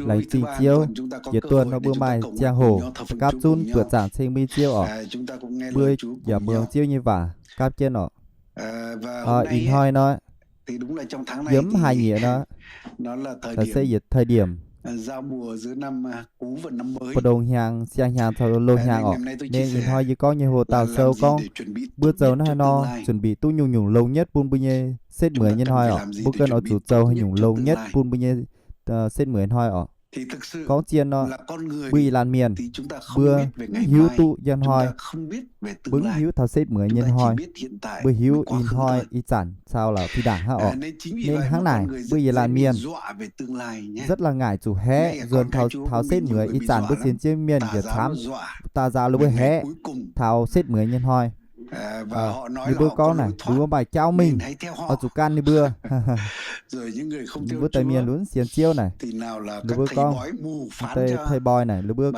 Laengz zingh Ziouv, yietc duonh nor mbuo maaih ziangh hoc gapv zunv buoqc zaangc ceng mbuo nyei Ziouv oc. Mbuo yaac mbuox Ziouv nyei waac gapv jienv oc. Ih hnoi nor, yiem mv haaix nyieqc nor, se yietc thời điểm, buo ndongh hnyangx, siang-hnyangx caux loz-hnyangx oc. Nên ih hnoi yie gorngv nyei hoc-dauh sou gorngv, mbuo zoux naaiv haaix nor, chuẩn bị duqv nyungc-nyungc longx nhất bun mbuo nyei setv mueiz nyei hnoi oc. Mbuo ganh oix zuqc zoux haaix nyungc longx nhất bun mbuo nyei setv mueiz hnoi oc. Gorngv zien nor, mbuo ih laanh mienh, mbuo mv hiuv duqv yiem hnoi, mbuo mv hiuv taux setv mueiz nyei hnoi. Mbuo hiuv ih hnoi ih zanc caux la'fih ndaangc hnangv oc. Nên hnangv naaic, mbuo ih laanh mienh rất là ngại zuqc haeqv nzuonx taux setv mueiz. Ih zanc mbuo sienx Ziouv mienh yaac camv, daauh nzaaux la'buo mbuo haeqv taux setv mueiz nyei hnoi. Ninh mbuo gorngv naaic, ninh mbuo maaih jauv mingh, oix zuqc gan ninh mbuo. Ninh mbuo deix mienh lunx sienx Ziouv naaic, ninh mbuo gorngv, deix thay boi naaic, ninh mbuo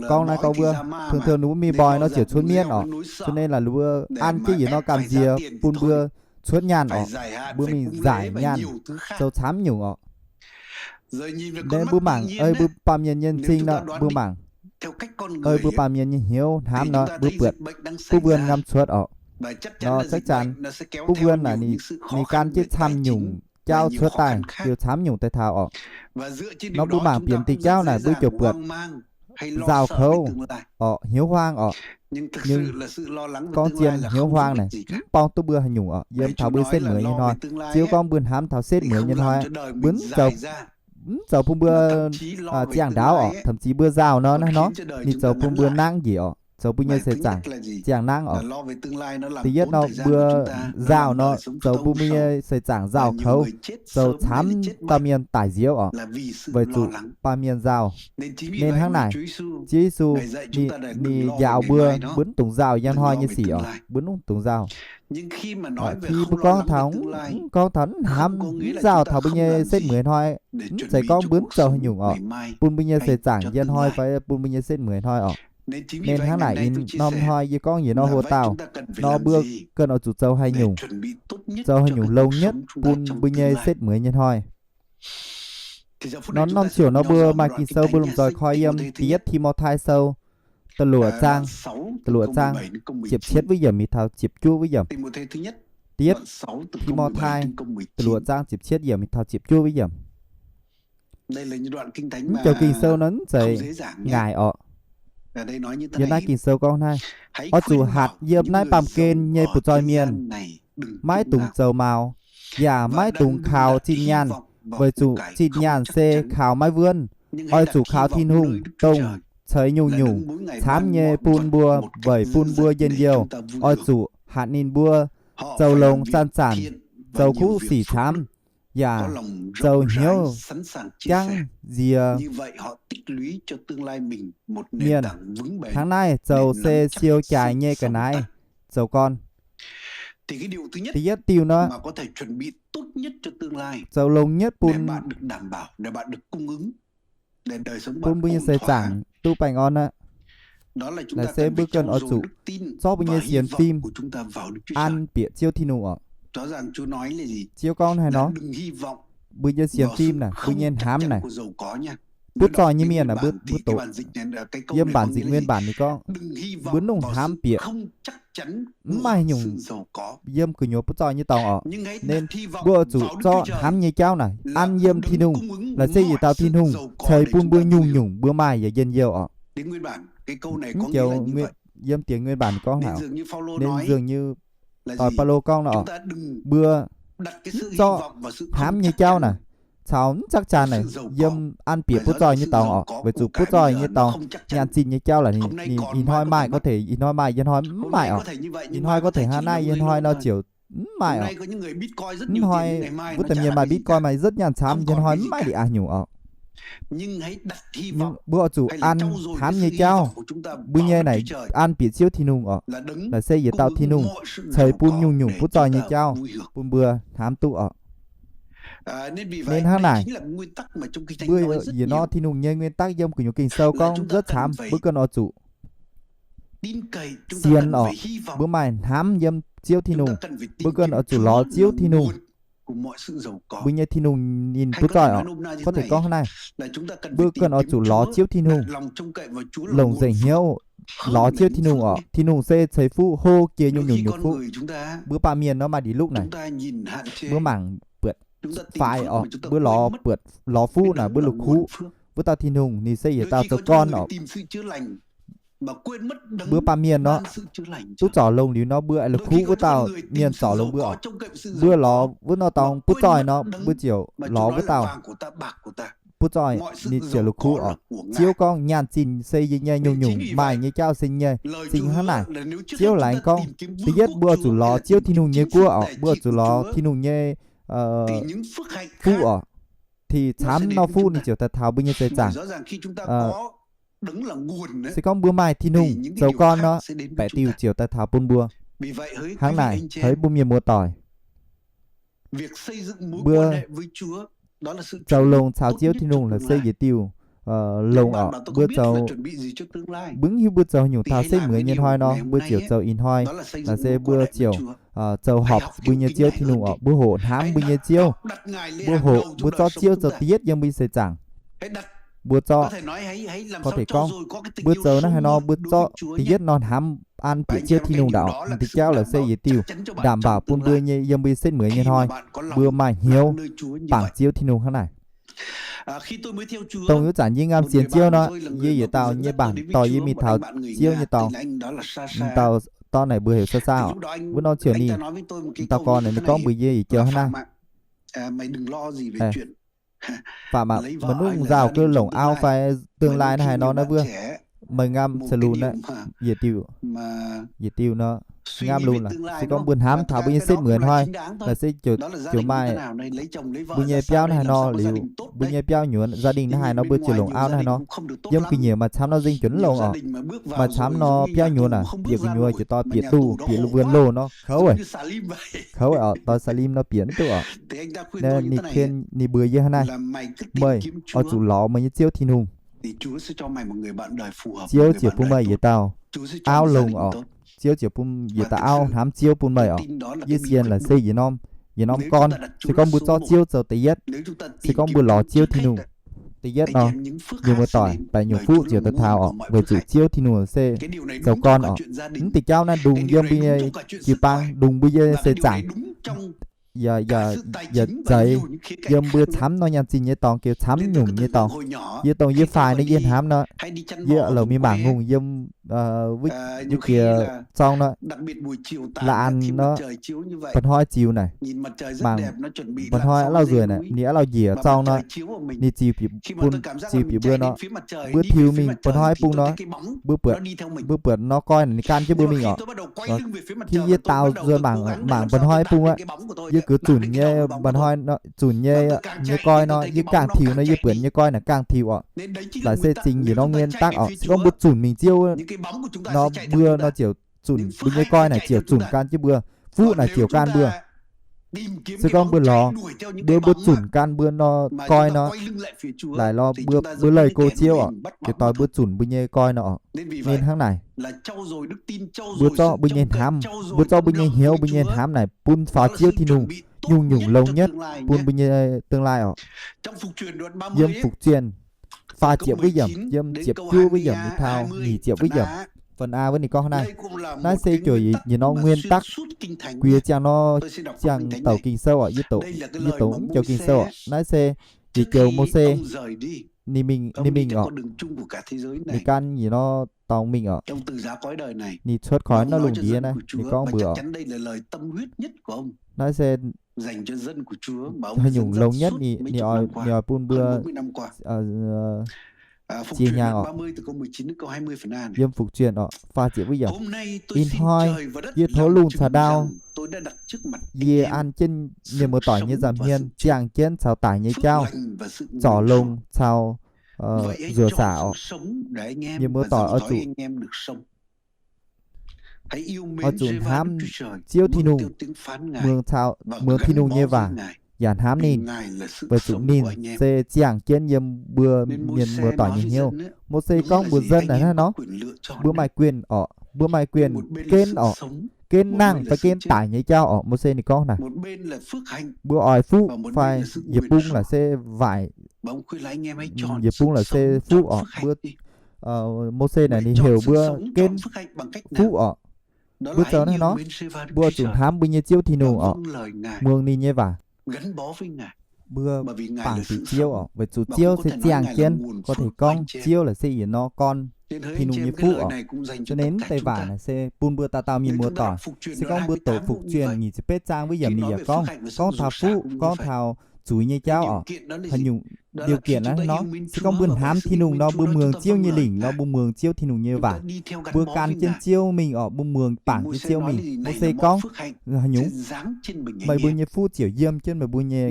gorngv naaiv gorngv wuov, thường thường ninh mbuo mingh mboi nor ziouc cuotv mienv oc. Cho nên là ninh mbuo an jienv yietc norm gamh nziex bun mbuo cuotv nyaanh oc. Mbuo mingh nzaic nyaanh, zoux camv nyungc oc. Nor mbuo mangc ei mbuo baamh mienh nyei m'zing nor, mbuo mangc ei mbuo baamh mienh nyei hnyouv hnamv nor, mbuo buatc butv wuonh ngam cuotv oc. Nor chắc chắn butv wuonh naaic ninh gan jienv camv nyungc jauv cuotv daaih, liuz camv nyungc daaih taux oc. Nor mbuo mangc bieqc diuh jauv naaic mbuo ziouc buatc nzauh kouv oc, hnyouv huaang oc. Ninh gorngv zien hnyouv huaang naaic mv borng duqv mbuo haaix nyungc oc. Yiem taux mbuo setv mueiz nyei hnoi, Ziouv gorngv mbuo hnamv taux setv mueiz nyei hnoi, mbuo mv zoux, mv zoux bun mbuo ziangh ndaauv oc. Thậm chí mbuo nzauh nor naaiv nor, ninh zoux bun mbuo nangv njiec oc, zoux mbuo nyei seix zaangc ziangh nangv oc. Da'yietv nor, mbuo nzauh nor zoux bun mbuo nyei seix zaangc nzauh kouv, zoux camv dauh mienh daic nziouv oc, weic zuqc baamh mienh nzauh. Nên hnangv naaic, Ziouv Yesu ninh njaaux mbuo, mbuo mv dungx nzauh yiem hnoi nyei sic oc, mbuo mv dungx nzauh. Ki mbuo gorngv taux, gorngv taux mv hnamv, mv nzauh taux mbuo nyei setv mueiz hnoi, mv zeiz gorngv mbuo mv zoux haaix nyungc oc, bun mbuo nyei seix zaangc yiem hnoi fai bun mbuo nyei setv mueiz hnoi oc. Nên hnangv naaic ih norm hnoi yie gorngv yietc norm hoc-dauh nor, mbuo ganh oix zuqc zoux haaix nyungc, zoux haaix nyungc longx nhất bun mbuo nyei setv mueiz nyei hnoi. Nor norm ziouc nor mbuo maaih Ging-Sou mbuo lomh nzoih koi yiem da'yietv Ti^mo^tai Sou da'luoqc zaang, da'luoqc zaang ziepc cietv wuov yiemc mingh taux ziepc juov wuov yiemc. Da'yietv Ti^mo^tai da'luoqc zaang ziepc cietv yiemc mingh taux ziepc juov wuov yiemc. Mv joux Ging-Sou nor mv zeiz ngaaic oc. Yiem naaiv Ging-Sou gorngv naaiv, oix zuqc hatc yiem naaiv baamh gen nyei butv-zoih mienh maiv dungx zoux maux, yaac maiv dungx kaux zinh nyaanh, weic zuqc zinh nyaanh se kaux maiv wuonv. Oix zuqc kaux Tin-Hungh, dongh ceix nyungc-nyungc camv nyei bun mbuo weic bun mbuo njien-youh. Oix zuqc hatc ninh mbuo zoux longx zanc-zanc, zoux kuv sic camv, yaac zoux hnyouv jangv nziex mienh. Hnangv naaiv zoux se siou jaaix nyei ga'naaiv zoux gorn. Da'yietv diuh nor, zoux longx nhất bun bun mbuo nyei seix zaangc duqv baengh orn aqv. Naaiv se mbuo ganh oix zuqc zorqv mbuo nyei sienx fim an bieqc Ziouv Tin-Hungh oc. Ziouv gorngv haaix nor, mbuo nyei sienx fim naaic, mbuo nyei hnamv naaic, butv zoih nyei mienh naaic, mbuo, mbuo doqc yiem bản dịch nguyên bản ninh gorngv, mbuo mv dungx hnamv bieqc mv maaih nyungc yiem gu'nyuoz butv zoih nyei dorngx oc. Nên mbuo oix zuqc zorqv hnamv nyei jauv naaic an yiem Tin-Hungh, laaix se yietc dauh Tin-Hungh ceix bun mbuo nyungc-nyungc mbuo maaih yaac njien-youh oc. Mv joux yiem diex nguyên bản ninh gorngv haic oc. Nên dường như doix Baulo gorngv nor oc, mbuo mv zorqv hnamv nyei jauv naaic caux mv chắc chắn naaic yiem an bieqc butv zoih nyei dorngx oc, weic zuqc butv zoih nyei dorngx nyaanh zinh nyei jauv laaix ninh ih hnoi maaih có thể ih hnoi maaih, yiem hnoi mv maaih oc. Ih hnoi có thể hnangv naaiv, yiem hnoi nor ziouc mv maaih oc. Ih hnoi wuov deix mienh maaih Bitcoin maaih rất nyaanh camv, yiem hnoi mv maaih liuz aqv nyungc oc. Mbuo oix zuqc an hnamv nyei jauv, mbuo nyei naaic an bieqc Ziouv Tin-Hungh oc, laaix se yietc dauh Tin-Hungh ceix bun nyungc-nyungc butv zoih nyei jauv bun mbuo hnamv duqv oc. Nên hnangv naaic, mbuo yie nor Tin-Hungh nyei nguyên tắc yiem gu'nyuoz Ging-Sou gorngv rất camv, mbuo ganh oix zuqc sienx oc, mbuo maaih hnamv yiem Ziouv Tin-Hungh, mbuo ganh oix zuqc lorz Ziouv Tin-Hungh. Mbuo nyei Tin-Hungh ninh butv zoih oc. Gorngv deix gorngv hnangv naaiv, mbuo ganh oix zuqc lorz Ziouv Tin-Hungh, longc nzengc hnyouv lorz Ziouv Tin-Hungh oc. Tin-Hungh se ceix fuqv hlo jiex nyungc-nyungc nyungc fuqv. Mbuo baamh mienh nor maaih ndie lukv naaic, mbuo mangc buatc faix oc, mbuo lorz buatc lorz fuqv naaic mbuo la'kuqv. Wuov dauh Tin-Hungh ninh se yietc dauh zoux gorn oc. Mbuo baamh mienh nor, duqv zorc longx liuz nor mbuo la'kuqv wuov dauh mienh zorc longx mbuo oc. Mbuo lorz wuov nor dorngx butv zoih nor mbuo ziouc lorz wuov dauh butv zoih, ninh ziouc la'kuqv oc. Ziouv gorngv nyaanh zinh se yie nyei, nyungc-nyungc maaih nyei jauv se nyei. Zinh hnangv naaic, Ziouv laengz gorngv, da'yietv mbuo zuqc lorz Ziouv Tin-Hungh nyei guoqv oc, mbuo zuqc lorz Tin-Hungh nyei fuqv oc. Thì camv nor fuqv ninh ziouc daaih taux mbuo nyei seix zaangc. Se gorngv mbuo maaih Tin-Hungh zoux gorn nor, baeqc diuh ziouc daaih taux bun mbuo. Hnangv naaic, haiz mbuo mienh muoz-doic, mbuo zoux longx caux Ziouv Tin-Hungh laaix se yietc diuh longx oc. Mbuo zoux, mbuo mv hiuv mbuo zoux nyungc taux setv mueiz nyei hnoi nor, mbuo ziouc zoux ih hnoi, laaix se mbuo ziouc zoux horpc mbuo nyei Ziouv Tin-Hungh oc. Mbuo hoqc hnamv mbuo nyei Ziouv. Mbuo hoqc, mbuo zorqv Ziouv zoux da'yietv yiem mbuo nyei seix zaangc. Mbuo zorqv, gorngv deix gorngv, mbuo zoux naaiv haaix nor mbuo zorqv da'yietv nor hnamv an bieqc Ziouv Tin-Hungh ndaangc, m'diuh jauv laaix se yietc diuh đảm bảo bun mbuo nyei yiem mbuo nyei setv mueiz nyei hnoi, mbuo maaih hnyouv bangc Ziouv Tin-Hungh hnangv naaic. Dongh wuov zanc yie ngamv sienx Ziouv nor, yie yietc dauh nyei bangc dorh yie mingh taux Ziouv nyei dorngx. M'dauh dorn naaic mbuo heuc Saa Saa oc. Wuov norm ziouc ninh, m'dauh gorn naaic ninh gorngv mbuox yie ih jauv hnangv naaiv, Faam aac, maiv nungx nzauh gauh longc auv fai tương lai naaiv haaix nor naaiv wuov, meih ngamv caux lunx aqv, yietc diuh, yietc diuh nor, ngamv lunx laaix se gorngv mbuo hnamv taux mbuo nyei setv mueiz hnoi, laaix se ziouc maaih mbuo nyei biauv naaiv haaix nor liuz, mbuo nyei biauv nyuoz gia đình naaiv haaix nor mbuo ziouc longc auv naaiv haaix nor. Yiem gu'nyuoz maaih camv nor nzengc ziouc mv longx oc. Maaih camv nor biauv nyuoz aac, bieqc gu'nyuoz ziouc dorh bieqc duqv, bieqc wuonh loh nor kouv, kouv oc, dorh Saalim nor bieqc mv duqv oc. Naaiv ninh kien ninh mbuox yie hnangv naaiv, meih oix zuqc lorz meih nyei Ziouv Tin-Hungh, Ziouv ziouc bun meih yietc dauh auv longx oc. Ziouv ziouc bun yietc dauh auv hnamv Ziouv bun meih oc. Yie sienx laaix se yietc norm, yietc norm gorn, se gorngv mbuo zorqv Ziouv zoux da'yietv, se gorngv mbuo lorz Ziouv Tin-Hungh da'yietv nor, mienh muoz-doic, baeqc nyungc fuqv ziouc daaih taux oc, weic zuqc Ziouv Tin-Hungh se zoux gorn oc. Mv diuh jauv naaiv ndongc yiem mbuo nyei jiu-baang, ndongc mbuo nyei seix zaangc, yaac, yaac, yaac zeiz yiem mbuo camv nor nyaanh zinh nyei dorngx, gengh camv nyungc nyei dorngx. Yie dongh yie faix nor yie hnamv nor, yie louc mingh mangc ngongh yiem wuov jiex zorng nor, la'an nor, mba'hnoi ziux naaic, mangc mba'hnoi aav lauh nzueic naaic, ninh aav lauh njiec zorng nor, ninh ziux bieqc bun, ziux bieqc mbuo nor, mbuo tiux mingh mba'hnoi bung nor, mbuo buatc, mbuo buatc norm goiv naaic ninh gan jienv mbuo mingh oc. Ti yie daaux nzuonx mangc, mangc mba'hnoi bung aqv, yie gux zunc nyei mba'hnoi, zunc nyei, nyei goiv nor, yie gangh tiux nor, yie buatc nyei goiv naaic gangh tiux oc. Laaix se zingx yietc norm nguyên tắc oc. Se gorngv mbuo zunc mingh Ziouv nor, mbuo nor ziouc zunc, mbuo nyei goiv naaic ziouc zunc gan jienv mbuo, fuqv naaic ziouc gan mbuo. Se gorngv mbuo lorz, mbuo, mbuo zunc gan mbuo nor goiv nor, laaix lorz mbuo, mbuo leih go Ziouv oc, ziouc doix mbuo zunc mbuo nyei goiv nor oc. Ninh hnangv naaic, mbuo zorqv mbuo nyei hnamv, mbuo zorqv mbuo nyei hnyouv, mbuo nyei hnamv naaic bun faaux Ziouv Tin-Hungh nyungc-nyungc longx nhất bun mbuo nyei tương lai oc. Yiem Phục Truyền faah ziepc wuov yiemc, yiem ziepc juov wuov yiemc, ninh taux nyic ziepc wuov yiemc, phần A wuov ninh gorngv hnangv naaiv. Naaiv se juoc yietc norm nguyên tắc. Guiex ziangh nor, ziangh douc Ging-Sou oc, yie doqc, yie doqc mv joux Ging-Sou oc. Naaiv se yietc joux Mose, ninh mingh, ninh mingh oc, ninh gan yietc norm dorngx mingh oc, ninh cuotv khỏi norm lungh ndiev naaiv, ninh gorngv mbuox oc, naaiv se haaix nyungc longx nhất, ninh, ninh oix, ninh oix bun mbuo ziex hnyangx oc. Yiem Phục Truyền oc, faah ziepc wuov yiemc. Ih hnoi yie tov lungh caux ndau, yie an jienv mienh muoz-doic nyei nza'hmien ziangh jienv caux daic nyei jauv, zorc longx caux nzueic saac oc. Mienh muoz-doic oix zuqc, oix zuqc hnamv Ziouv Tin-Hungh, muangx caux, muangx Tin-Hungh nyei waac, yaac hnamv ninh, weic zuqc ninh se ziangh jienv yiem mbuo mienh muoz-doic nyei hnyouv. Mose gorngv mbuox dân naaic hnangv nor, mbuo maaih quyền oc, mbuo maaih quyền genv oc. Gen nangh fai gen daic nyei jauv orqc. Mose ninh gorngv naaic, mbuo oix fuqv fai yietc bung laaix se waaic, yietc bung laaix se fuqv orqc. Mbuo, Mose naaic ninh heuc mbuo gen fuqv orqc. Mbuo zoux naaiv nor, mbuo zuqc hnamv mbuo nyei Ziouv Tin-Hungh orqc, muangx ninh nyei waac. Mbuo bangc zuqc Ziouv orqc, weic zuqc Ziouv se ziangh jienv, gorngv taux gorngv Ziouv laaix se yietc norm gorn, Tin-Hungh nyei fuqv orqc. Za'gengh naaiv deix waac naaic se bun mbuo dauh dauh mienh muoz-doic. Se gorngv mbuo doqc Fuqv Zunh nyic ziepc betv zaang wuov yiemc ninh yaac gorngv, gorngv taux fuqv, gorngv taux zuiz nyei jauv orqc. Haaix nyungc điều kiện naaiv nor, se gorngv mbuo hnamv Tin-Hungh nor, mbuo muangx Ziouv nyei lingc nor, mbuo muangx Ziouv Tin-Hungh nyei waac, mbuo gan jienv Ziouv mingh orqc, mbuo muangx bangc jienv Ziouv mingh. Mose gorngv, haaix nyungc, meih mbuo nyei fuqv ziouc yiem jienv meih mbuo nyei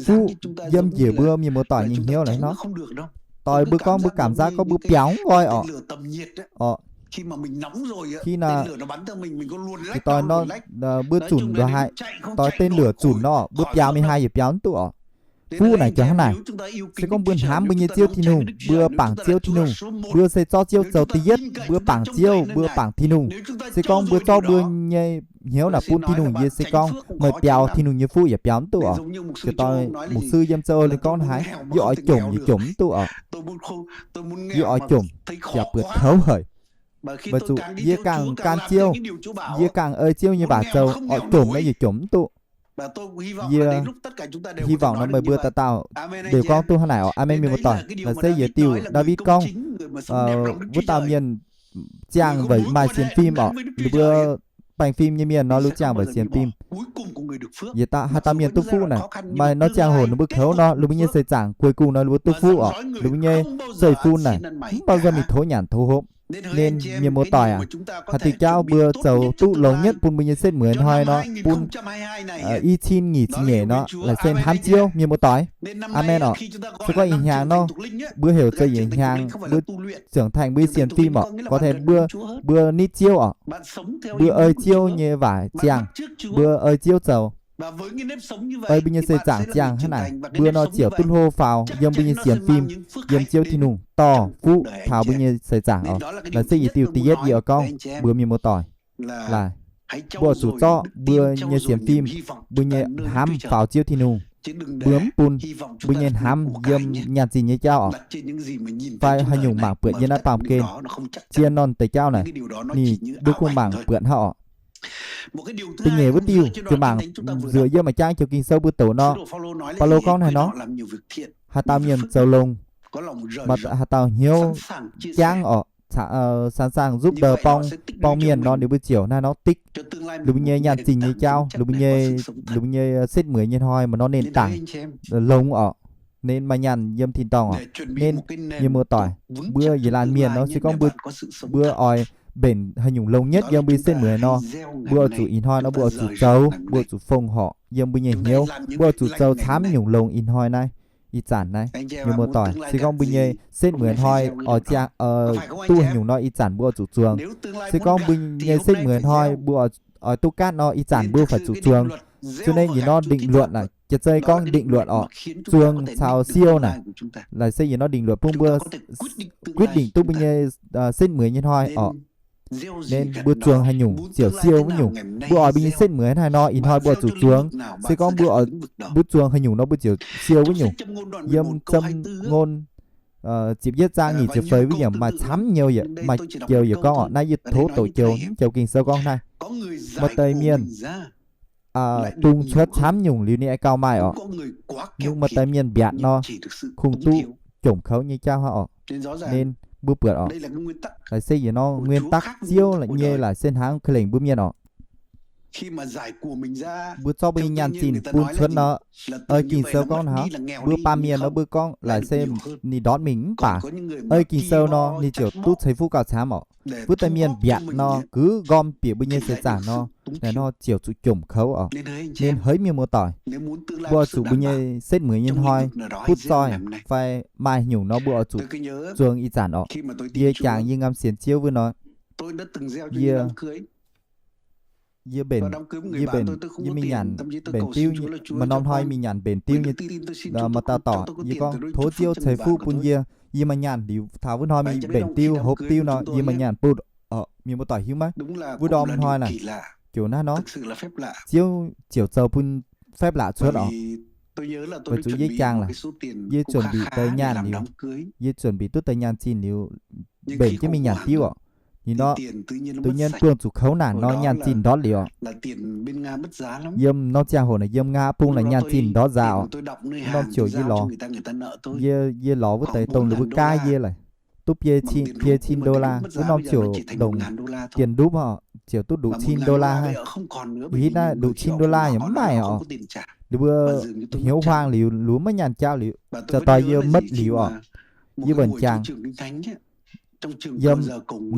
fuqv, yiem njiec mbuo mienh muoz-doic nyei hnyouv naaiv nor. Doix mbuo gorngv mbuo cảm giác gorngv mbuo biaux mv nqoi orqc. Orqc, khi naaic, doix nor, mbuo zunc nduqc haaix, doix tên lửa zunc nor, mbuo biaux mingh haaix yaac biaux mv duqv orqc. Fuqv naaic jauv hnangv naaic. Se gorngv mbuo hnamv mbuo nyei Ziouv Tin-Hungh, mbuo bangc Ziouv Tin-Hungh, mbuo se zorqv Ziouv zoux da'yietv, mbuo bangc Ziouv, mbuo bangc Tin-Hungh. Se gorngv mbuo zorqv mbuo nyei hnyouv naaic bun Tin-Hungh, yie se gorngv meih biaux Tin-Hungh nyei fuqv yaac biaux mv duqv orqc. Ziouc doix mục sư yiem châu Âu ninh gorngv haaix, yie oix jomc yaac jomc mv duqv orqc. Yie oix jomc yaac buatc kouv haic. Weic zuqc yie ganh gan Ziouv, yie ganh ei Ziouv nyei waac zoux, oix jomc naaiv yaac jomc mv duqv. Yie hy vọng nor meih mbuo dauh dauh liouh gorngv duqv hnangv naaic orqc. Aamen, mienh muoz-doic. Naaiv se yietc diuh Ndaawitv gorngv, wuov dauh mienh ziangh weic maaih sienx fim orqc. Ninh mbuo baengh fim nyei mienh nor, ninh ziangh weic sienx fim. Yietc dauh, haaix dauh mienh duqv fuqv naaic, maaih nor ziangh hoc ninh mbuo kouv nor, ninh mbuo nyei seix zaangc cuối cùng nor ninh mbuo duqv fuqv orqc. Ninh mbuo nyei zeiv-fun naaic mv baac mingh tov nyanc tov hopv. Nên mienh muoz-doic aac, haaix diuh jauv mbuo zoux duqv longx nhất bun mbuo nyei setv mueiz hnoi nor, bun i cin nyic ziepc nyeic nor, laaic se hnamv Ziouv, mienh muoz-doic. Aamen orqc. Se gorngv ih hnyangx nor, mbuo heuc zoux ih hnyangx mbuo trưởng thành mbuo sienx fim orqc, có thể mbuo, mbuo nitv Ziouv orqc, mbuo ei Ziouv nyei waac ziangh, mbuo ei Ziouv zoux, ei mbuo nyei seix zaangc ziangh hnangv naaic, mbuo nor ziouc duqv hlo faaux yiem mbuo nyei sienx fim, yiem Ziouv Tin-Hungh dorh fuqv taux mbuo nyei seix zaangc orqc. Naaiv se yietc diuh da'yietv yie oix gorngv mbuox mienh muoz-doic. Laaic, mbuo oix zuqc zorqv mbuo nyei sienx fim, mbuo nyei hnamv faaux Ziouv Tin-Hungh. Mbuo mv bun mbuo nyei hnamv yiem nyaanh zinh nyei jauv orqc, fai haaix nyungc mangc buatc yiem naaiv baamh gen, zien norm deix jauv naaic, ninh mbuo kungx mangc buatc hnangv orqc. Da'nyeic wuov diuh ziouc mangc nzueic yiem maaih jangv joux Ging-Sou mbuo doqc nor, Baulo gorngv haaix nor, haaix dauh mienh zoux longx, haaix dauh hnyouv jangv orqc, sẵn sàng giúp đỡ borng, borng mienh nor, ninh mbuo ziouc naaiv nor dikv ninh mbuo nyei nyaanh zinh nyei jauv, ninh mbuo nyei, ninh mbuo nyei setv mueiz nyei hnoi maaih nor nền tảng longx orqc. Nên maaih nyaanh yiem tin-dorngh orqc. Nên mienh muoz-doic, mbuo yietc laanh mienh nor se gorngv mbuo, mbuo oix mbenc haaix nyungc longx nhất yiem mbuo setv mueiz nor, mbuo oix zuqc ih hnoi nor mbuo oix zuqc zoux, mbuo oix zuqc fongc horc yiem mbuo nyei hnyouv, mbuo oix zuqc zoux camv nyungc longx ih hnoi naaiv, ih zanc naaiv. Mienh muoz-doic, se gorngv mbuo nyei setv mueiz hnoi oix ziangh duqv haaix nyungc nor, ih zanc mbuo oix zuqc zuangx. Se gorngv mbuo nyei setv mueiz hnoi mbuo oix duqv gaatv nor, ih zanc mbuo faix zuqc zuangx. Zuqc naaiv yietc norm định luật naaic, jiex zei gorngv định luật orqc, zuangx caux siou naaic, laaic se yietc norm định luật bun mbuo quyết định duqv mbuo nyei setv mueiz nyei hnoi orqc. Nên mbuo zuangx haaix nyungc ziouc siou wuov nyungc. Mbuo oix mbuo nyei setv mueiz haaix nor, ih hnoi mbuo oix zuqc zuangx. Se gorngv mbuo, mbuo zuangx haaix nyungc nor mbuo ziouc siou wuov nyungc. Yiem Châm Ngôn ziepc yietv zaang nyic ziepc feix wuov yiemc maaih camv nyei, maaih joux yietc gorngv orqc. Naaiv yie tov doqc joux, joux Ging-Sou gorngv naaiv, maaih deix mienh dungx cuotv camv nyungc liuz ninh aengx gauh maaih orqc. Nyungc maaih deix mienh mbiatc nor, kungx duqv jomc kouv nyei jauv hnangv orqc. Nên mbuo buatc orqc, laaic se yietc norm nguyên tắc Ziouv nyei laaic se hnangv ka'lengc mbuo mienh orqc. Mbuo zorqv mbuo nyei nyaanh zinh bun cuotv nor, ei Ging-Sou gorngv hnangv, mbuo baamh mienh nor mbuo gorngv laaic se ninh ndortv mingh mv baac ei Ging-Sou nor ninh ziouc duqv ceix fuqv gauh camv orqc. Wuov deix mienh mbiatc nor gux nqorm bieqc mbuo nyei seix zaangc nor, naaiv nor ziouc zuqc jomc kouv orqc. Nên heix mienh muoz-doic, mbuo oix zuqc mbuo nyei setv mueiz nyei hnoi butv zoih fai maaih nyungc nor mbuo oix zuqc zuangx ih zanc orqc. Yie jangx yie ngam sienx Ziouv wuov nor, yie, yie mbenc, yie mbenc, yie mingh nyanc mbenc diuv, maaih norm hnoi mingh nyanc mbenc diuv nyei, maaih dauh dorc, yie gorngv tov Ziouv ceix fuqv bun yie. Yie maaih nyaanh liuz taux wuov hnoi mingh mbenc diuv hopv diuv nor yie maaih nyaanh butv orqc. Mienh muoz-doic hiuv maiv? Wuov ndorm hnoi naaic, ziouc naaiv nor, Ziouv ziouc zoux bun phép lạ cuotv oc. Weic zuqc yie jangx laic, yie chuẩn bị deix nyaanh liuz, yie chuẩn bị duqv deix nyaanh zinh liuz, mbenc jienv mingh nyanc diuv oc. Ninh nor, tự nhiên buangh zuqc kouv naanc nor nyaanh zinh ndortv liuz oc. Yiem norm ziangh hoc naaic yiem Nga bung naaic nyaanh zinh ndortv nzaaux oc. Wuov norm ziouc yie lorz, yie, yie lorz wuov deix dongh ninh mbuo gaav yie laic, duqv biei cin, biei cin đô la. Wuov norm ziouc longc tiền đúc oc, ziouc duqv nduqc cin đô la hnangv. Ih hitv naaiv nduqc cin đô la yaac mv maaih oc. Ninh mbuo hnyouv huaang liuz, ninh mbuo maiv nyaanh jauv liuz, za'gengh yie maiv liuz oc. Yie wuonc jangx yiem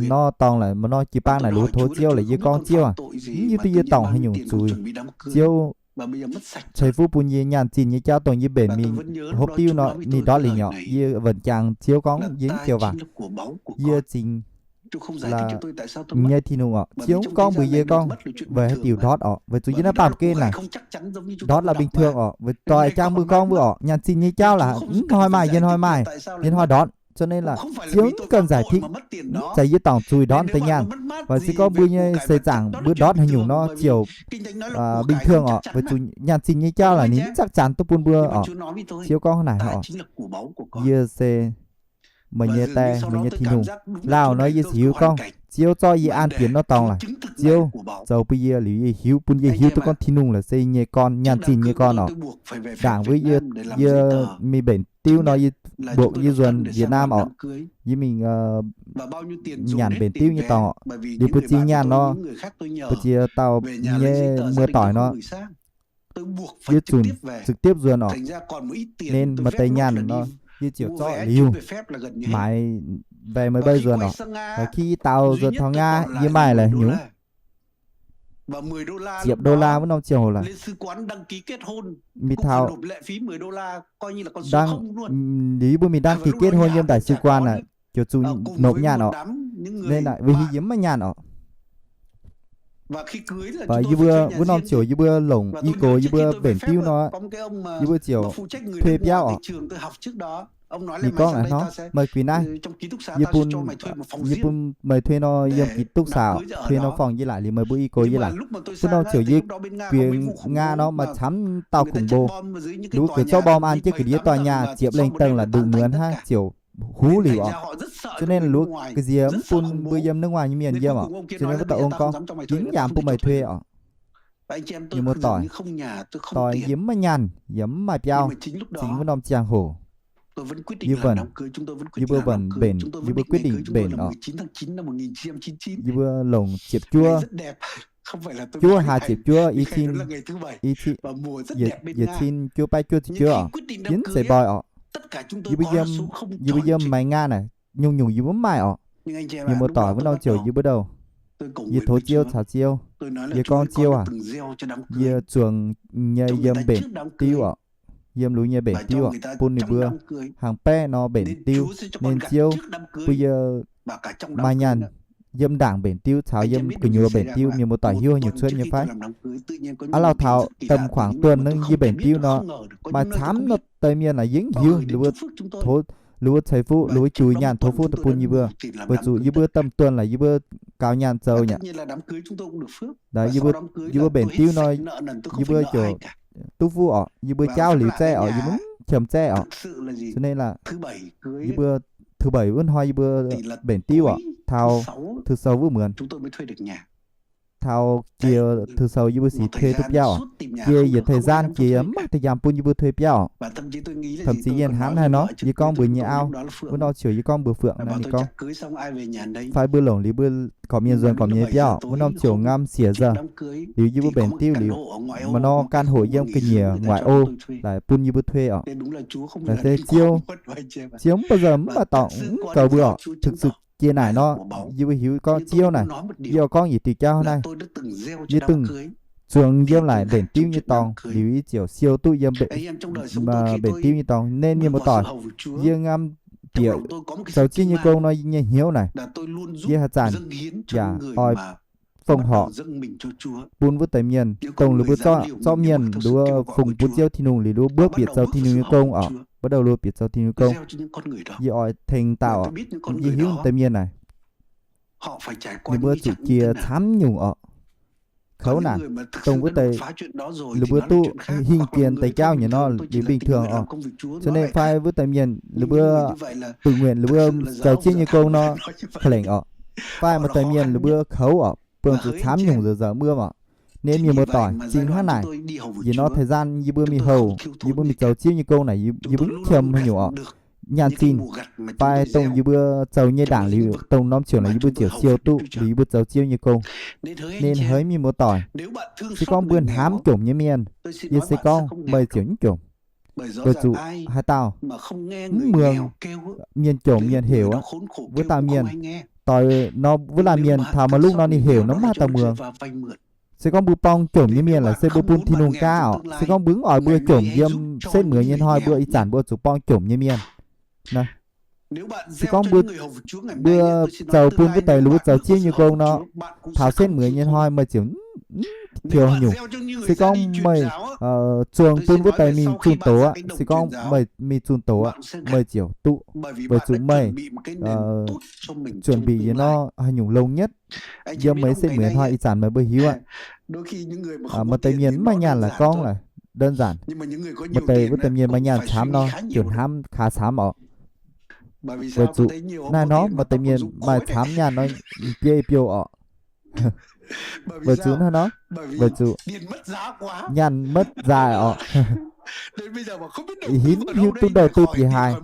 nor dorngx laic, maaih nor jiu-baang naaic ninh mbuo tov Ziouv laic, yie gorngv, Ziouv aac, mv hiuv duqv yie dorngc haaix nyungc zuiz. Ziouv ceix fuqv bun yie nyaanh zinh nyei jauv dongh yie mbenc mingh hopv diuv nor ninh ndortv liuz nyei oc. Yie wuonc jangx Ziouv gorngv yie mv joux waac. Yie zingx la'nyeic Tin-Hungh oc. Ziouv mv gorngv mbuox yie gorngv weic haaix diuc ndortv oc, weic zuqc yie naaiv baamh gen naaic ndortv la'binh thường oc, weic doix jangx mbuo gorngv mbuo oc, nyaanh zinh nyei jauv laaix mv hnoi maaih, yie hnoi maaih, yie hnoi ndortv. Cho nên là Ziouv mv cần giải thích, mv zeiz yie dorngc zuiz ndortv deix nyaanh. Weic se gorngv mbuo nyei seix zaangc mbuo ndortv haaix nyungc nor ziouc bình thường oc, weic zuqc nyaanh zinh nyei jauv laaix ninh mv chắc chắn duqv bun mbuo oc. Ziouv gorngv naaic oc, yie se meih nyei die, meih nyei Tin-Hungh. Lauh nor yie ziouc hiuv gorngv Ziouv zorqv yie an dienx nor dorngx laaix, Ziouv zoux bun yie liuz yie hiuv, bun yie hiuv duqv gorngv Tin-Hungh laaix se nyei gorn, nyaanh zinh nyei gorn oc. Ndaangc wuov yie, yie mingh mbenc diuv nor yie mbuoqc yie nzuonx Việt Nam oc. Yie mingh nyanc mbenc diuv nyei dorngx oc. Liuz mbu'ziex nyaanh nor, mbu'ziex dauh nyei muoz-doic nor, yie zunc trực tiếp nzuonx oc. Nên maaih deix nyaanh nor, yie ziouc zorqv liuz maiv maiv nzuonx oc. Khi yie daux nzuonx taux Nga, yie maaih la'nyungc ziepc đô la wuov norm ziangh hoc laaix. Mingh taux, liuz yie mbuo mingh đăng ký kết hôn yiem đại sứ quán naaic, ziouc zuqc nộp nyaanh oc. Nên naaic, weic haaix yie mv maaih nyaanh oc. Yie mbuo wuov norm ziouc yie mbuo longc i gox yie mbuo mbenc diuv nor, yie mbuo ziouc thuê biauv oc. Ninh gorngv a'hnoi, meih gux naaiv, yie bun, yie bun meih thuê nor yiem ký túc xá, thuê nor phòng yie laic liuz meih mbuo i gox yie laic. Wuov norm ziouc yie gux Nga nor maaih camv dauh khủng bố. Ninh mbuo gux zorqv bom an jienv ga'ndiev dorh nyaah ziepc lengh dangh la'duqc muonz hnangv ziouc huv liuz oc. Cho nên ninh mbuo ga'nziex mv bun mbuo yiem nước ngoài nyei mienh yiem oc. Cho nên wuov dauh ong gorngv, yie mv yaac bun meih thuê oc. Mienh muoz-doic, doix yie mv maaih nyaanh, yie mv maaih biauv. Zingh wuov norm ziangh hoc, yie mbuo, yie mbuo mbenc, yie mbuo quyết định mbenc oc. Yie mbuo longc ziepc juov, juov hlaax ziepc juov, i cin, i cin, yietc cin juov baeqv juov ziepc juov oc. Yie mv zeiz mboi oc. Yie mbuo yiem, yie mbuo yiem Meiv Nga naaic, nyungc-nyungc yie mbuo mv maaih oc. Mienh muoz-doic, wuov norm ziouc yie mbuo douh, yie tov Ziouv caux Ziouv. Yie gorngv, Ziouv aac, yie zuangx nyei yiem mbenc diuv oc, yiem lunx nyei mbenc diuv oc, bun ninh mbuo hnangv baeqv nor mbenc diuv. Nên Ziouv bun yie maaih nyaanh yiem ndaangc mbenc diuv caux yiem gu'nyuoz mbenc diuv. Mienh muoz-doic hiuv nyungc cuotv nyei fai? Aav lauh taux tầm khoảng tuần nor yie mbenc diuv nor, maaih camv norm deix mienh naaic yie mv hiuv, ninh mbuo ceix fuqv, ninh mbuo jui nyaanh tov fuqv daaih bun yie mbuo. Weic zuqc yie mbuo tầm tuần laaix yie mbuo gaux nyaanh zoux nyei. Yie mbuo mbenc diuv nor, yie mbuo ziouc duqv fuqv oc, yie mbuo jauv liuz zaeqv oc, yie mbuo mv qiemx zaeqv oc. Cho nên là yie mbuo thứ bảy wuov hnoi yie mbuo mbenc diuv oc, taux thứ sáu wuov muonz, taux jiex thứ sáu yie mbuo sic thuê duqv biauv oc. Jiex yietc thời gian jiex mv maaih deix yaac bun yie mbuo thuê biauv oc. Thậm chí yie hnamv haaix nor, yie gorngv mbuox nyei auv, wuov norm ziouc yie gorngv mbuox Phượng naaiv, ninh gorngv, fai mbuo longc liuz mbuo gorqv-mienh nzuonx gorqv-mienh nyei biauv. Wuov norm ziouc ngam siec nzengc. Liuz yie mbuo mbenc diuv liuz, maaih norm căn hộ yiem ga'nyiec ngoại ô laaix bun yie mbuo thuê oc. Laaix se Ziouv, Ziouv mv baac mv baac dorngc mv goux mbuo oc. Thực sự jiex naaic nor, yie mbuo hiuv gorngv Ziouv naaic, yie gorngv yietc diuh jauv naaiv, yie dongh zuangx yiem laaix mbenc diuv nyei dorngx liuz yie ziouc siou duqv yiem mbenc diuv nyei dorngx. Nên mienh muoz-doic, yie ngam bieqc zoux Ziouv nyei gong nor nyei hnyouv naaic, yie haaix zanc yaac oix fongc horc bun wuov deix mienh, dongh ninh mbuo zorqv mienh nduov fungx bun Ziouv Tin-Hungh liuz ninh mbuo mbuov bieqc zoux Tin-Hungh nyei gong oc, bắt đầu ninh mbuo bieqc zoux Tin-Hungh nyei gong. Yie oix tengx dauh oc, yie hiuv deix mienh naaic ninh mbuo zuqc jiex camv nyungc orqc. Kouv naaic, dongh wuov deix ninh mbuo duqv hingh jiex deix jauv nyei nor, liuz bình thường orqc. Cho nên fai wuov deix mienh ninh mbuo tự nguyện ninh mbuo zoux Ziouv nyei gong nor, ka'lengc orqc. Fai maaih deix mienh ninh mbuo kouv orqc, buangh zuqc camv nyungc nzauh nzauh mbuo orqc. Nên mienh muoz-doic, zinh hnangv naaic, yie nor thời gian yie mbuo mingh houc, yie mbuo mingh zoux Ziouv nyei gong naaic, yie mbuo qiemx haaix nyungc orqc, nyaanh zinh, fai dongh yie mbuo zoux nyei ndaangc liuz, dongh norm qiemx naaic yie mbuo ziouc siou duqv liuz yie mbuo zoux Ziouv nyei gong. Nên haiz mienh muoz-doic, se gorngv mbuo hnamv jomc nyei mienh, yie se gorngv meih ziouc mv jomc. Weic zuqc haaix dauh mv muangx mienh jomc mienh heuc aqv, wuov dauh mienh, doix nor wuov laanh mienh taux maaih lungv nor ninh heuc nor mv maaih dauh muangx. Se gorngv mbuo borng jomc nyei mienh laaix se mbuo bun Tin-Hungh gaav orqc. Se gorngv mbuo mv oix mbuo jomc yiem setv mueiz nyei hnoi, mbuo ih zanc mbuo zuqc borng jomc nyei mienh. Se gorngv mbuo, mbuo zoux bun wuov deix, liuz mbuo zoux Ziouv nyei gong nor, taux setv mueiz nyei hnoi meih ziouc mv tiux haaix nyungc. Se gorngv meih zuangx bun wuov deix mingh zunh doz aqv, se gorngv meih mingh zunh doz aqv, meih ziouc duqv, weic zuqc meih chuẩn bị yie nor haaix nyungc longx nhất yiem meih setv mueiz hnoi ih zanc meih mbuo hiuv aqv. Maaih deix mienh mv maaih nyaanh laaix gorngv laaix đơn giản. Maaih deix wuov deix mienh maaih nyaanh camv nor ziouc hnamv kaax camv orqc. Weic zuqc naaiv nor maaih deix mienh maaih camv nyaanh nor biei biouh orqc. Weic zuqc naaiv nor, weic zuqc nyaanh หมด daaih orqc. Ih hinv hiuv duqv đầu tư bieqc haaix,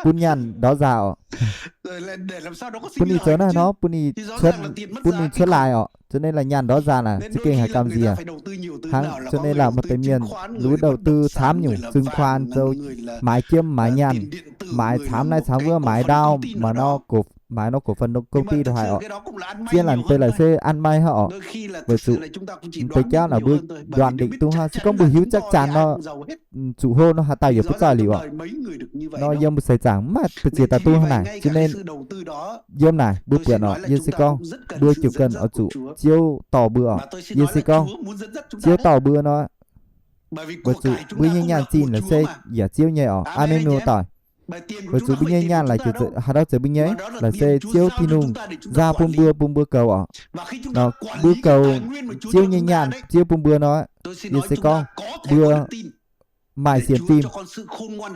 bun nyaanh ndortv nzaah orqc. Bun ninh zoux naaiv nor, bun ninh cuotv, bun ninh cuotv laaix orqc. Cho nên là nyaanh ndortv nzaah naaic za'gengh haiz gamh nziex hnangv. Cho nên là maaih deix mienh lu đầu tư camv nyungc, chứng khoán, zoux, maaiz jiem maaiz nyaanh, maaiz camv naaiv camv wuov, maaiz ndau, maaiz nor, maaiz nor cổ phần công ty ndongc haaix orqc. Zien laaix deix laaix se an maiv haic orqc. Weic zuqc deix jauv naaic mbuo nduanx ndeic duqv hnangv. Se gorngv mbuo hiuv chắc chắn nor, zuqc hlo nor haaix dauh yaac butv zaih liuz orqc. Nor yiem mbuo seix zaangc mv maaih ba'ziex daaih duqv hnangv naaic. Cho nên yiem naaic mbuo buatc orqc, yie se gorngv mbuo jiu-ganh oix zuqc Ziouv dorh mbuo orqc. Yie se gorngv Ziouv dorh mbuo nor, weic zuqc mbuo nyei nyaanh zinh laaix se yaac Ziouv nyei orqc. Aa men, mienh muoz-doic. Weic zuqc mbuo nyei nyaanh laaix haaix dauh zeiz mbuo nyei, laaix se Ziouv Tin-Hungh nzaah bun mbuo, bun mbuo goux orqc. Nor mbuo goux Ziouv nyei nyaanh Ziouv bun mbuo nor, yie se gorngv mbuo maaih sienx fim,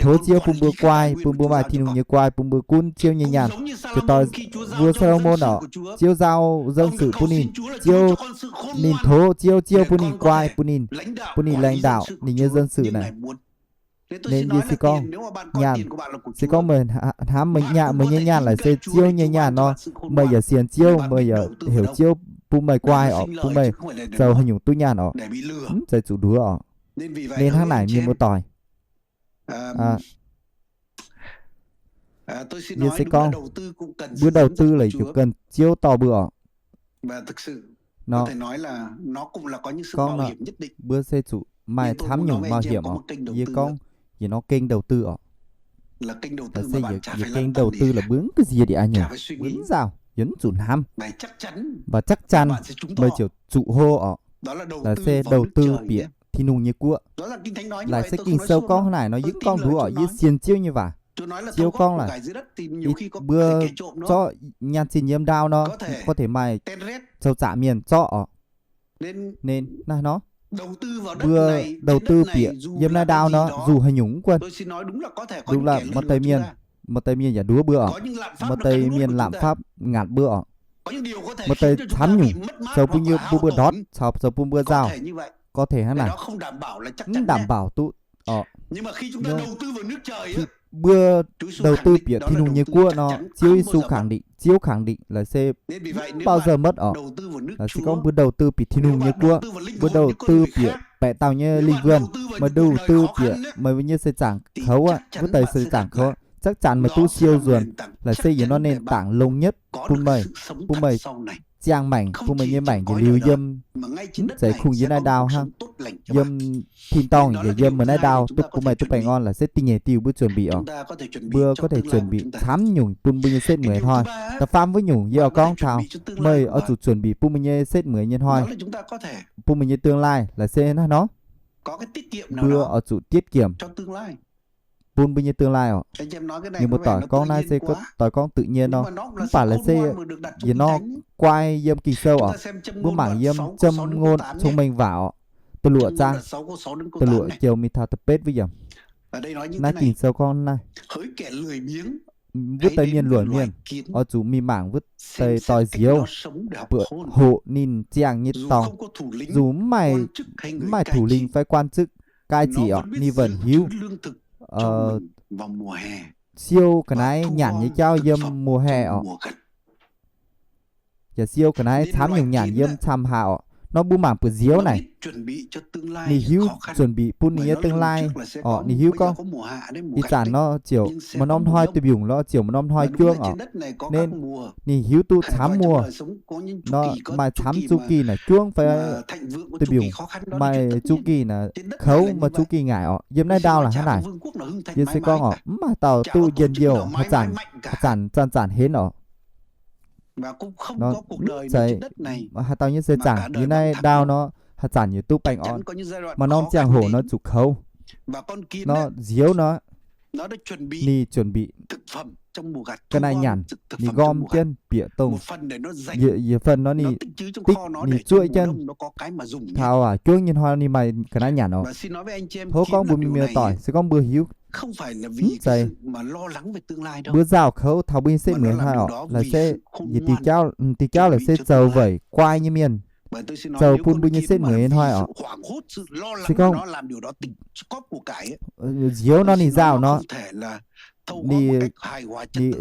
tov Ziouv bun mbuo guai, bun mbuo maaih Tin-Hungh nyei guai, bun mbuo gunv Ziouv nyei nyaanh. Ziouc doix mbuo Saa^lo^morn orqc, Ziouv nzauh dân sự bun ninh, Ziouv, ninh tov Ziouv, Ziouv bun ninh guai, bun ninh, bun ninh lãnh đạo ninh nyei dân sự naaic. Nên yie se gorngv nyaanh, se gorngv meih hnamv meih nyei nyaanh laaix se Ziouv nyei nyaanh nor, meih yaac sienx Ziouv, meih yaac heuc Ziouv bun meih guai orqc, bun meih zoux haaix nyungc duqv nyaanh orqc, mv zeiz zuqc nduov orqc. Nên hnangv naaic mienh muoz-doic, yie se gorngv mbuo đầu tư laaix ziouc cần Ziouv dorh mbuo orqc. Nor, gorngv nor, mbuo se zuqc maaih camv nyungc mạo hiểm orqc. Yie gorngv yietc norm kênh đầu tư orqc. Laaix se yietc kênh đầu tư laaix mbuo mv ga'nziex ndiev aqv nyungc, mbuo mv nzauh, yie mv zuqc hnamv. Mv baac chắc chắn meih ziouc zuqc hlo orqc. Laaix se đầu tư bieqc Tin-Hungh nyei guoqv. Laaix se Ging-Sou gorngv hnangv naaic nor, yie mv gorngv nduov orqc, yie sienx Ziouv nyei waac. Ziouv gorngv laaix mbuo zorqv nyaanh zinh yiem ndau nor, có thể maaih zoux zaqc mienh zorqv orqc. Nên naaiv nor, mbuo đầu tư bieqc yiem naaiv ndau nor, dù haaix nyungc mv guanh, đúng là maaih deix mienh, maaih deix mienh yaac nduov mbuo orqc, maaih deix mienh lạm phát ngăn mbuo orqc. Maaih deix camv nyungc zoux bun mbuo ndortv caux zoux bun mbuo nzauh, có thể hnangv naaic, mv đảm bảo duqv orqc. Mbuo đầu tư bieqc Tin-Hungh nyei guoqv nor, Ziouv Yesu khẳng định, Ziouv khẳng định laaix se mv bao giờ mất orqc. Laaix se gorngv mbuo đầu tư bieqc Tin-Hungh nyei guoqv, mbuo đầu tư bieqc baeqc dauh nyei linh vườn, meih đầu tư bieqc meih nyei seix zaangc kouv aqv, wuov deix seix zaangc kouv, chắc chắn meih duqv siou nzuonx, laaix se yietc norm nền tảng longx nhất bun meih, bun meih ziangh maengc, bun meih nyei maengc njiec liuz yiem, mv zeiz kungx yiem naaiv ndau hnangv, yiem tin-dorngh yaac yiem meih naaiv ndau duqv bun meih duqv baengh orn. Laaix se dingh nyeic diuh mbuo chuẩn bị orqc, mbuo có thể chuẩn bị camv nyungc bun mbuo nyei setv mueiz hnoi. Da'faam wuov nyungc yie oix gorngv taux meih oix zuqc chuẩn bị bun meih nyei setv mueiz nyei hnoi, bun meih nyei tương lai laaix se naaiv nor, mbuo oix zuqc tiết kiệm. bun mbuo nyei tương lai orqc. Ninh mbuo doic gorngv naaiv se doic gorngv tự nhiên nor, mv baac laaix se yietc norm guai yiem Ging-Sou orqc. Mbuo mangc yiem Châm Ngôn Thông Minh Vào orqc, da'luoqc zaang, da'luoqc joux mingh taux da'betv wuov yiemc. Naaiv Ging-Sou gorngv naaiv, wuov deix mienh luoqc mienh oix zuqc mingh mangc wuov deix doic nziouv, mbuoqc hoqc ninh ziangh nyei dorngx. Dù mv maaih, mv maaih thủ lĩnh fai quan chức cai trị orqc, ninh vẫn hiuv siou ga'naaiv nyanc nyei jauv yiem mùa hè orqc, yaac siou ga'naaiv camv nyungc nyanc yiem camv haa orqc. Nor mbuo mangc buoz nziouv naaic, ninh hiuv chuẩn bị bun ninh nyei tương lai orqc. Ninh hiuv gorngv ih zanc nor ziouc maaih norm hnoi duih mbiungc lorz ziouc maaih norm hnoi juangv orqc. Nên ninh hiuv duqv camv muoz nor maaih camv chu kỳ naaic juangv fai duih mbiungc, maaih chu kỳ naaic kouv, maaih chu kỳ ngaaic orqc. Yiem naaiv ndau laaix hnangv naaic, yie se gorngv orqc, mv maaih dauh duqv njien-youh haaix zanc, haaix zanc zanc-zanc henv orqc. Nor mv zeiz haaix dauh nyei seix zaangc yiem naaiv ndau nor haaix zanc yaac duqv baengh orn. Maaih norm ziangh hoc nor zuqc kouv. Nor nziouv nor ninh chuẩn bị ga'naaiv nyanc, ninh nqorm jienv bieqc dongh yietc phần nor ninh dikv, ninh zuoqv jienv taux juangv nyei hnoi ninh maaih ga'naaiv nyanc orqc. Tov gorngv mbuo mienh muoz-doic, se gorngv mbuo hiuv, mv zeiz mbuo nzauh kouv taux mbuo nyei setv mueiz hnoi orqc, laaix se yietc diuh jauv, diuh jauv laaix se zoux weic guai nyei mienh, zoux bun mbuo nyei setv mueiz hnoi orqc. Se gorngv nziouv nor ninh nzauh nor, ninh,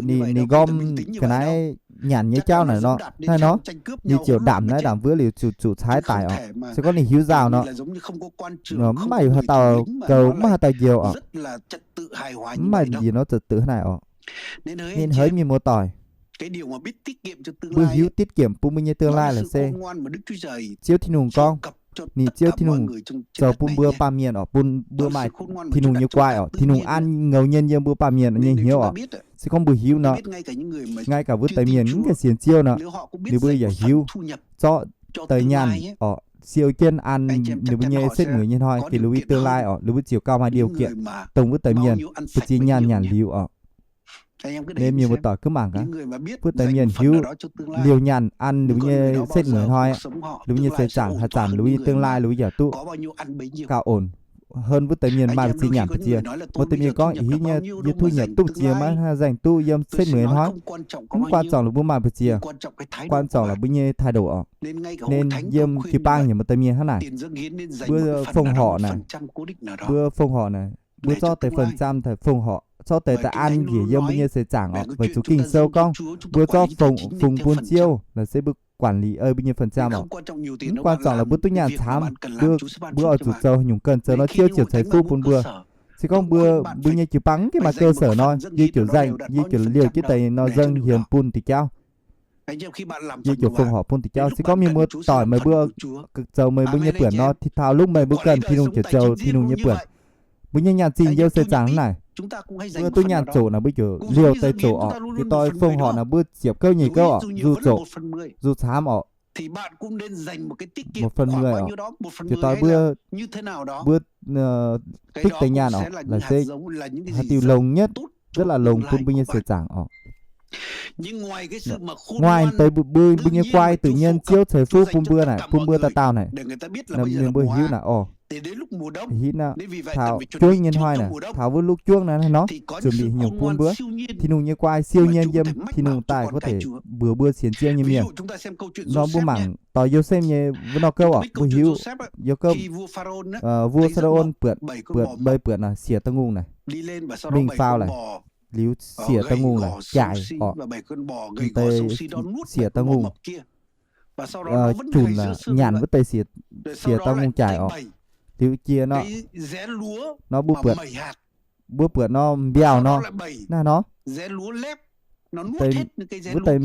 ninh nqorm ga'naaiv nyanc nyei jauv naaic nor, naaiv nor, ninh ziouc ndamc naaiv ndamc wuov liuz zuqc, zuqc caaiv daic orqc. Se gorngv ninh hiuv nzauh nor, mv maaih haaix dauh goux, mv maaih haaix dauh njoux orqc. Mv maaih njiec nor trật tự hnangv naaic orqc. Ninh haiz mienh muoz-doic, mbuo hiuv tiết kiệm bun mbuo nyei tương lai laaix se Ziouv Tin-Hungh gorngv, ninh Ziouv Tin-Hungh zoux bun mbuo baamh mienh orqc, bun mbuo maaih Tin-Hungh nyei guai orqc. Tin-Hungh an ngẫu nhiên yiem mbuo baamh mienh nyei hnyouv orqc. Se gorngv mbuo hiuv nor, ngay cả wuov deix mienh mv gaengh sienx Ziouv nor, ninh mbuo yaac hiuv zorqv deix nyaanh orqc, siou jienv an ninh mbuo nyei setv mueiz nyei hnoi, gengh ninh mbuo tương lai orqc, ninh mbuo ziouc gauh maaih điều kiện dongh wuov deix mienh bun ziex nyaanh nyanc liuz orqc. Nên mienh muoz-doic gaax mangc gaax, wuov deix mienh hiuv liouh nyaanh an ninh mbuo nyei setv mueiz hnoi, ninh mbuo nyei seix zaangc haaix zanc, ninh mbuo nyei tương lai ninh mbuo yaac duqv gauh ổn hơn wuov deix mienh maaih mbu'ziex nyanc mbu'ziex. Wuov deix mienh gorngv, ih hnoi yie thu nhập duqv mbu'ziex maiv haih nzengc duqv yiem setv mueiz hnoi. Mv quan trọng laaix mbuo maaih mbu'ziex, quan trọng laaix mbuo nyei thái độ orqc. Nên yiem jiu-baang yaac maaih deix mienh hnangv naaic, mbuo fongc horc naaic, mbuo fongc horc naaic, mbuo zorqv deix phần trăm daaih fongc horc, zorqv deix daaih an njiec yiem mbuo nyei seix zaangc orqc. Weic zuqc Ging-Sou gorngv mbuo zorqv fungx bun Ziouv laaix se mbuo quản lý ei mbuo nyei phần trăm orqc. Mv quan trọng laaix mbuo duqv nyaanh camv, mbuo, mbuo oix zuqc zoux haaix nyungc ganh zoux nor Ziouv ziouc ceix fuqv bun mbuo. Se gorngv mbuo, mbuo nyei jiu-baang mv gaengh maaih cơ sở nor, yie ziouc nzengc, yie ziouc liouh jienv deix nor nzengc hienx bun diuh jauv. Yie ziouc fongc horc bun diuh jauv. Se gorngv mienh muoz-doic meih mbuo zoux meih mbuo nyei buonc nor, taux lungh meih mbuo ganh Tin-Hungh ziouc zoux Tin-Hungh nyei buonc. Mbuo nyei nyaanh zingh yiem seix zaangc naaic, mbuo duqv nyaanh zoqc naaic mbuo ziouc liouh deix zoqc orqc. Jiex doix fongc horc naaic mbuo ziepc gouv nyeic gouv orqc, nzuqc zoqc, nzuqc camv orqc. Một phần mười orqc. Jiex doix mbuo, mbuo dikv deix nyaanh orqc, laaix se haaix diuc longx nhất, rất là longx bun mbuo nyei seix zaangc orqc. Ngoài deix mbuo, mbuo nyei guai tự nhiên Ziouv ceix fuqv bun mbuo naaic, bun mbuo dauh dauh naaic, mbuo hiuv naaic orqc. Hitv naaiv taux juov nyei hnoi naaic, taux wuov lub juov naaiv nor, chuẩn bị haaix nyungc bun mbuo. Tin-Hungh nyei guai siêu nhiên yiem Tin-Hungh daaih có thể mbuox mbuo sienx Ziouv nyei mienh. Nor mbuo mangc doix Yosepv nyei wuov norm gouv orqc, mbuo hiuv Yosepv, vua Pha-ra-ôn buatc, buatc mbeix buatc naaic siec da'ngungh naaic, mingh faaux laic, liuz siec da'ngungh naaic jaaix orqc. Deix siec da'ngungh junc nyanc wuov deix siec da'ngungh jaaix orqc. Liuz jiex nor, nor mbuo buatc, mbuo buatc nor mbiauh nor, naaiv nor, deix, wuov deix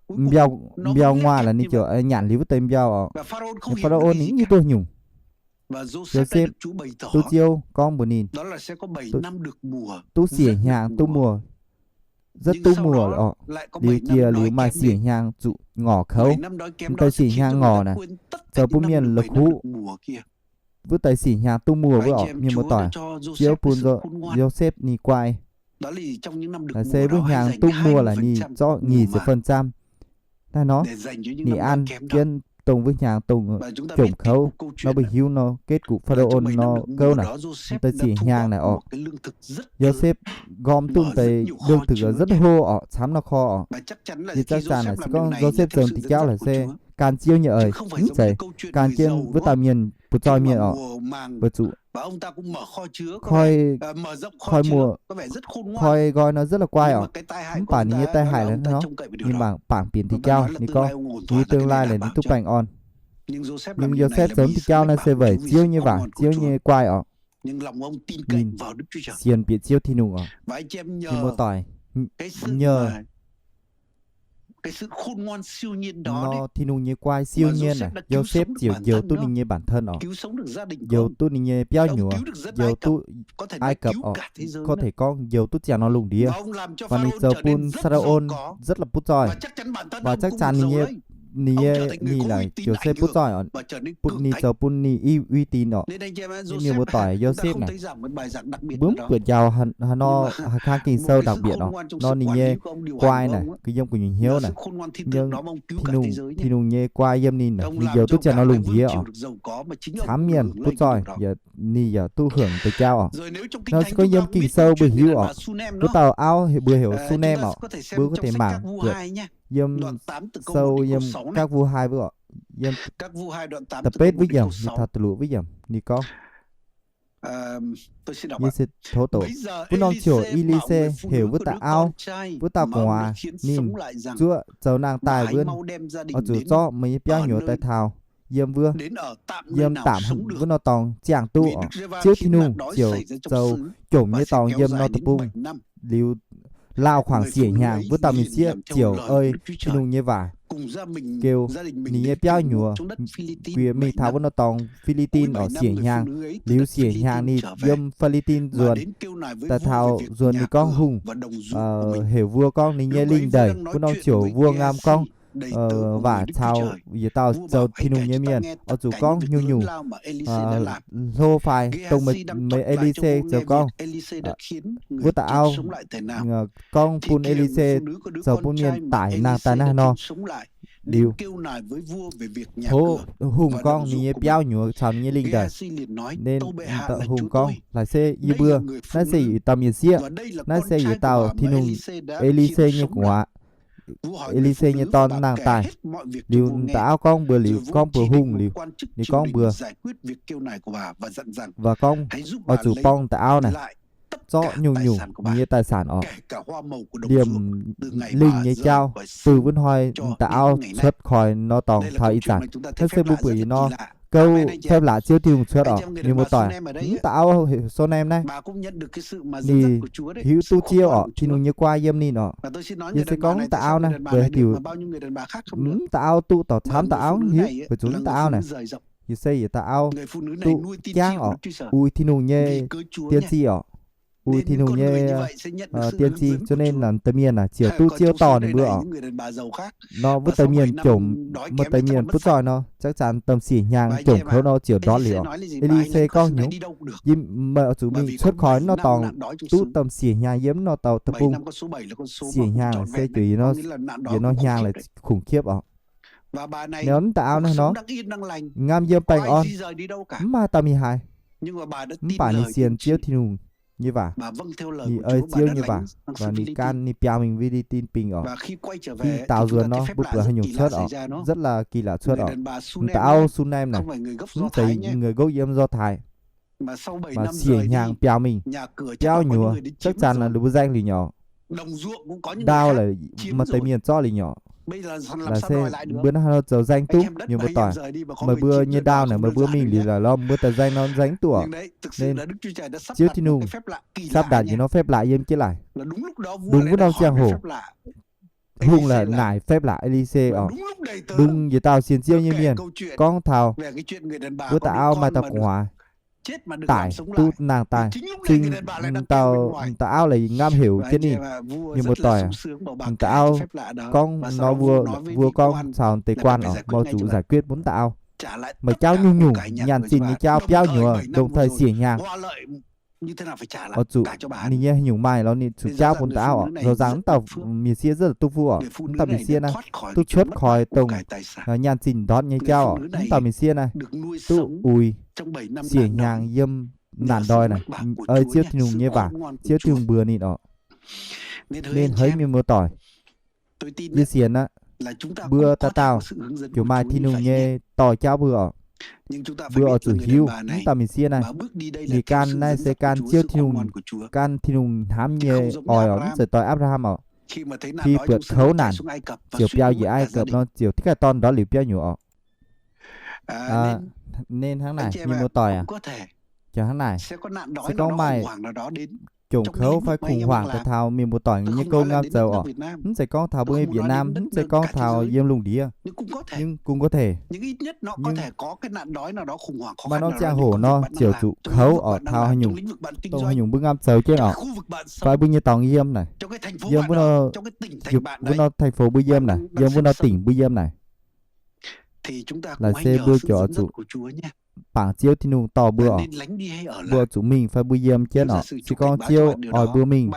mbiauh, mbiauh nguaaic laaix ninh ziouc nyanc liuz wuov deix mbiauh orqc. Pha-ra-ôn ninh mv hiuv duqv nyungc. Yosepv duqv Ziouv gorngv mbuox ninh, duqv siec hnyangx duqv muoz, rất đúng mùa orqc. Liuz jiex liuz maaih siec hnyangx zuqc ngorc kouv. Deix siec hnyangx ngorc naaic, zoux bun mienh la'kuqv. wuov deix siec hnyangx duqv muoz wuov orqc, mienh muoz-doic. Ziouv bun Yosepv ninh guai. Naaiv se wuov hnyangx duqv muoz laaix ninh zorqv nyic ziepc phần trăm. Naaiv nor, ninh an jienv dongh wuov hnyangx dongh jomc kouv nor, mbuo hiuv nor, kết cục Pharaôn nor gouv naaic, deix siec hnyangx naaic orqc. Yosepv nqorm duqv deix lương thực rất hô orqc, camv nor kor orqc. Yie chắc chắn naaic se gorngv Yosepv zoux diuh jauv laaix se gan Ziouv nyei eix, mv zeiz gan jienv wuov dauh mienh butv zoih mienh orqc. Weic zuqc koi, koi muoz, koi nqoi nor rất là guai orqc. Mv baac ninh nyei tai haic laaix nor, ninh mangc bangc bieqc diuh jauv, ninh gorngv ninh tương lai laaix ninh duqv baengh orn. Ninh Yosepv zoux diuh jauv naaiv se weic Ziouv nyei waac, Ziouv nyei guai orqc. Ninh sienx bieqc Ziouv Tin-Hungh orqc. Mienh muoz-doic, nhờ nor Tin-Hungh nyei guai siêu nhiên naaic, Yosepv ziouc njoux duqv ninh nyei bản thân orqc. Njoux duqv ninh nyei biauv nyuoz, njoux duqv Ai Cập orqc, có thể gorngv njoux duqv ziangh norm lungh ndiev. Và ninh zoux bun Pharaôn rất là butv zoih. Và chắc chắn ninh nyei, ninh nyei, ninh laaix Yosepv butv zoih orqc. Ninh zoux bun ninh uy tín orqc. Ninh mienh muoz-doic Yosepv naaic, mbuo mv buatc njaaux haaix nor, haaix kang Ging-Sou đặc biệt orqc. Nor ninh nyei guai naaic, yiem gu'nyuoz hnyouv naaic, Tin-Hungh nyei guai yiem ninh, ninh njoux duqv ziangh norm lungh ndiev orqc. Camv mienh butv zoih, ninh yaac duqv hưởng deix jauv orqc. Nor se gorngv yiem Ging-Sou mbuo hiuv orqc, wuov dauh auv mbuo heuc Su^nem orqc, mbuo có thể mangc buatc yiem sou yiem Các Vua hai wuov orqc, yiem da'betv wuov yiemc, ninh taux da'luoqc wuov yiemc, ninh gorngv, yie se tov doqc. Wuov norm ziouc I^li^se heuc wuov dauh auv, wuov dauh gu'nguaaz ninh zuoqv zoux nangh daaih wuov, oix zuqc zorqv meih nyei biauv nyuoz daaih taux yiem wuov, yiem Taamc wuov norm dorngx ziangh duqv orqc. Ziouv Tin-Hungh ziouc zoux jomc nyei dorngx yiem norm deic-bung. Liuz laauh kuangx siec hnyangx, wuov dauh mienh sieqv ziouc ei Tin-Hungh nyei waac kêu ninh nyei biauv nyuoz mingh taux wuov norm dorngx Fi^li^tin orqc siec hnyangx. Liuz siec hnyangx ninh yiem Fi^li^tin nzuonx daaih taux nzuonx ninh gorngv hungh, heuc vua gorngv ninh nyei lingh ndeic. Wuov norm ziouc vua ngam gorngv waac caux yietc dauh zoux Tin-Hungh nyei mienh oix zuqc gorngv nyungc-nyungc hlo fai dongh meih, meih E^li^se zoux gorngv, wuov dauh auv gorngv bun E^li^se zoux bun mienh daic nangh daaih naaiv nor. Liuz tov hungh gorngv ninh nyei biauv nyuoz caux ninh nyei lingh ndeic. Ninh, hungh gorngv, laaix se yie mbuo, naaiv se yietc dauh mienh sieqv, naaiv se yietc dauh Tin-Hungh, E^li^se nyei gu'nguaaz, E^li^se nyei dorn nangh daaih. Liuz dauh auv gorngv mbuox, liuz gorngv mbuox hungh liuz, ninh gorngv mbuox waac gorngv, oix zuqc borng dauh auv naaic zorqv nyungc-nyungc ninh nyei tài sản orqc, liemh lingh nyei jauv, bun wuov hnoi dauh auv cuotv koi nor dorngx taux ih zanc. Naaiv se mbuo buatc yietc norm gouv phép lạ Ziouv Tin-Hungh cuotv orqc, mienh muoz-doic. Mv dauh auv Su^nem naaiv, ninh hiuv duqv Ziouv orqc, Tin-Hungh nyei guai yiem ninh orqc. Yie se gorngv mv dauh auv naaiv weic haaix diuc mv dauh auv duqv dorh camv dauh auv hiuv, weic zuqc mv dauh auv naaic, yie se yietc dauh auv duqv jangv orqc, uix Tin-Hungh nyei tiên tri orqc, uix Tin-Hungh nyei tiên tri, cho nên deix mienh naaic ziouc duqv Ziouv dorh ninh mbuo orqc. Nor wuov deix mienh jomc, maaih deix mienh butv zoih nor, chắc chắn domh siec hnyangx jomc kouv nor ziouc ndortv liuz orqc. E^li^se gorngv nyungc, meih oix zuqc mingh cuotv koi nor dorngx duqv domh siec hnyangx yiem nor dauh deic-bung. Siec hnyangx se juix yietc norm hnyangx laaix khủng khiếp orqc. Liuz mv dauh auv naaiv nor, ngam yiem baengh orn, mv maaih dauh mingh haaix. Mv baac ninh sienx Ziouv Tin-Hungh nyei waac, ninh ei Ziouv nyei waac, ninh gan ninh biaux mingh Fi^li^tin bingx orqc. Ninh daaux nzuonx nor, mbuo buatc haaix nyungc cuotv orqc, rất là kỳ lạ cuotv orqc. Mv dauh auv Su^nem naaic, mv zeiz người gốc yiem Do Thái, maaih siec hnyangx biaux mingh, biauv nyuoz chắc chắn là mbuo nzaeng liuz nyei orqc. Ndau laaix maaih deix mienh zorqv liuz nyei orqc. Laaix se mbuo naaiv haaix nor zoux nzaeng duqv, mienh muoz-doic. Meih mbuo nyei ndau naaic meih mbuo mingh liuz laaix lorz mbuo daaih nzaeng nor nzaeng duqv orqc. Nên Ziouv Tin-Hungh sắp đặt yietc norm phép lạ yiem jienv laaix. Đúng wuov norm ziangh hoc, hungh laaix naaic phép lạ E^li^se orqc. Đúng yietc dauh sienx Ziouv nyei mienh gorngv taux wuov dauh auv maaih dauh gu'nguaaz daic duqv nangh daaih. Zinh dauh, dauh auv laaix ngam heuc jienv ninh, mienh muoz-doic. Dauh auv gorngv nor, mbuo, mbuo gorngv caux deix guanh orqc, mbuo zuqc giải quyết bun dauh auv. Meih jaauv nyungc-nyungc nyaanh zinh nyei jaauv biauv nyuoz, đồng thời siec hnyangx. Oix zuqc ninh nyei haaix nyungc maaih lorz ninh zuqc jaauv bun daaih auv oc. Zoux nzangc mv dauh mienh sieqv zouv duqv fuqv oc. Mv dauh mienh sieqv naaiv duqv cuotv koi dongh nyaanh zinh ndortv nyei jaauv oc. Mv dauh mienh sieqv naaiv duqv uix siec hnyangx yiem naanc ndoi naaic, ei Ziouv Tin-Hungh nyei waac, Ziouv Tin-Hungh mbuox ninh oc. Ninh haiz mienh muoz-doic, yie sienx aqv, mbuo dauh dauh ziouc maaih Tin-Hungh nyei dorh jaauv mbuo oc. Mbuo oix zuqc hiuv mv dauh mienh sieqv naaiv, ninh gan naaiv se gan Ziouv Tin-Hungh, gan Tin-Hungh hnamv nyei oix oc, mv zeiz doix Apc^laa^ham oc. Khi buatc kouv naanc, ziouc biaux njiec Ai Cập nor, ziouc diqv gaaih dorn ndortv liuz biauv nyuoz oc. Nên hnangv naaic, mienh muoz-doic aac, jangx hnangv naaic, se gorngv maaih jomc kouv fai khủng hoảng daaih taux mienh muoz-doic nyei gong ngamv zoux oc, mv zeiz gorngv taux mbuo Việt Nam, mv zeiz gorngv taux yiem lungh ndiev, nhưng cũng có thể, maaih norm ziangh hoc nor ziouc zuqc kouv oc taux haaix nyungc, dongh haaix nyungc mbuo ngamv zoux jienv oc, fai mbuo nyei dorngx yiem naaic, yiem wuov, wuov norm thành phố mbuo yiem naaic, yiem wuov norm tỉnh mbuo yiem naaic, laaix se mbuo ziouc oix zuqc bangc Ziouv Tin-Hungh dorh mbuo oc. Mbuo oix zuqc mingh fai mbuo yiem jienv oc. Se gorngv Ziouv oix mbuo mingh,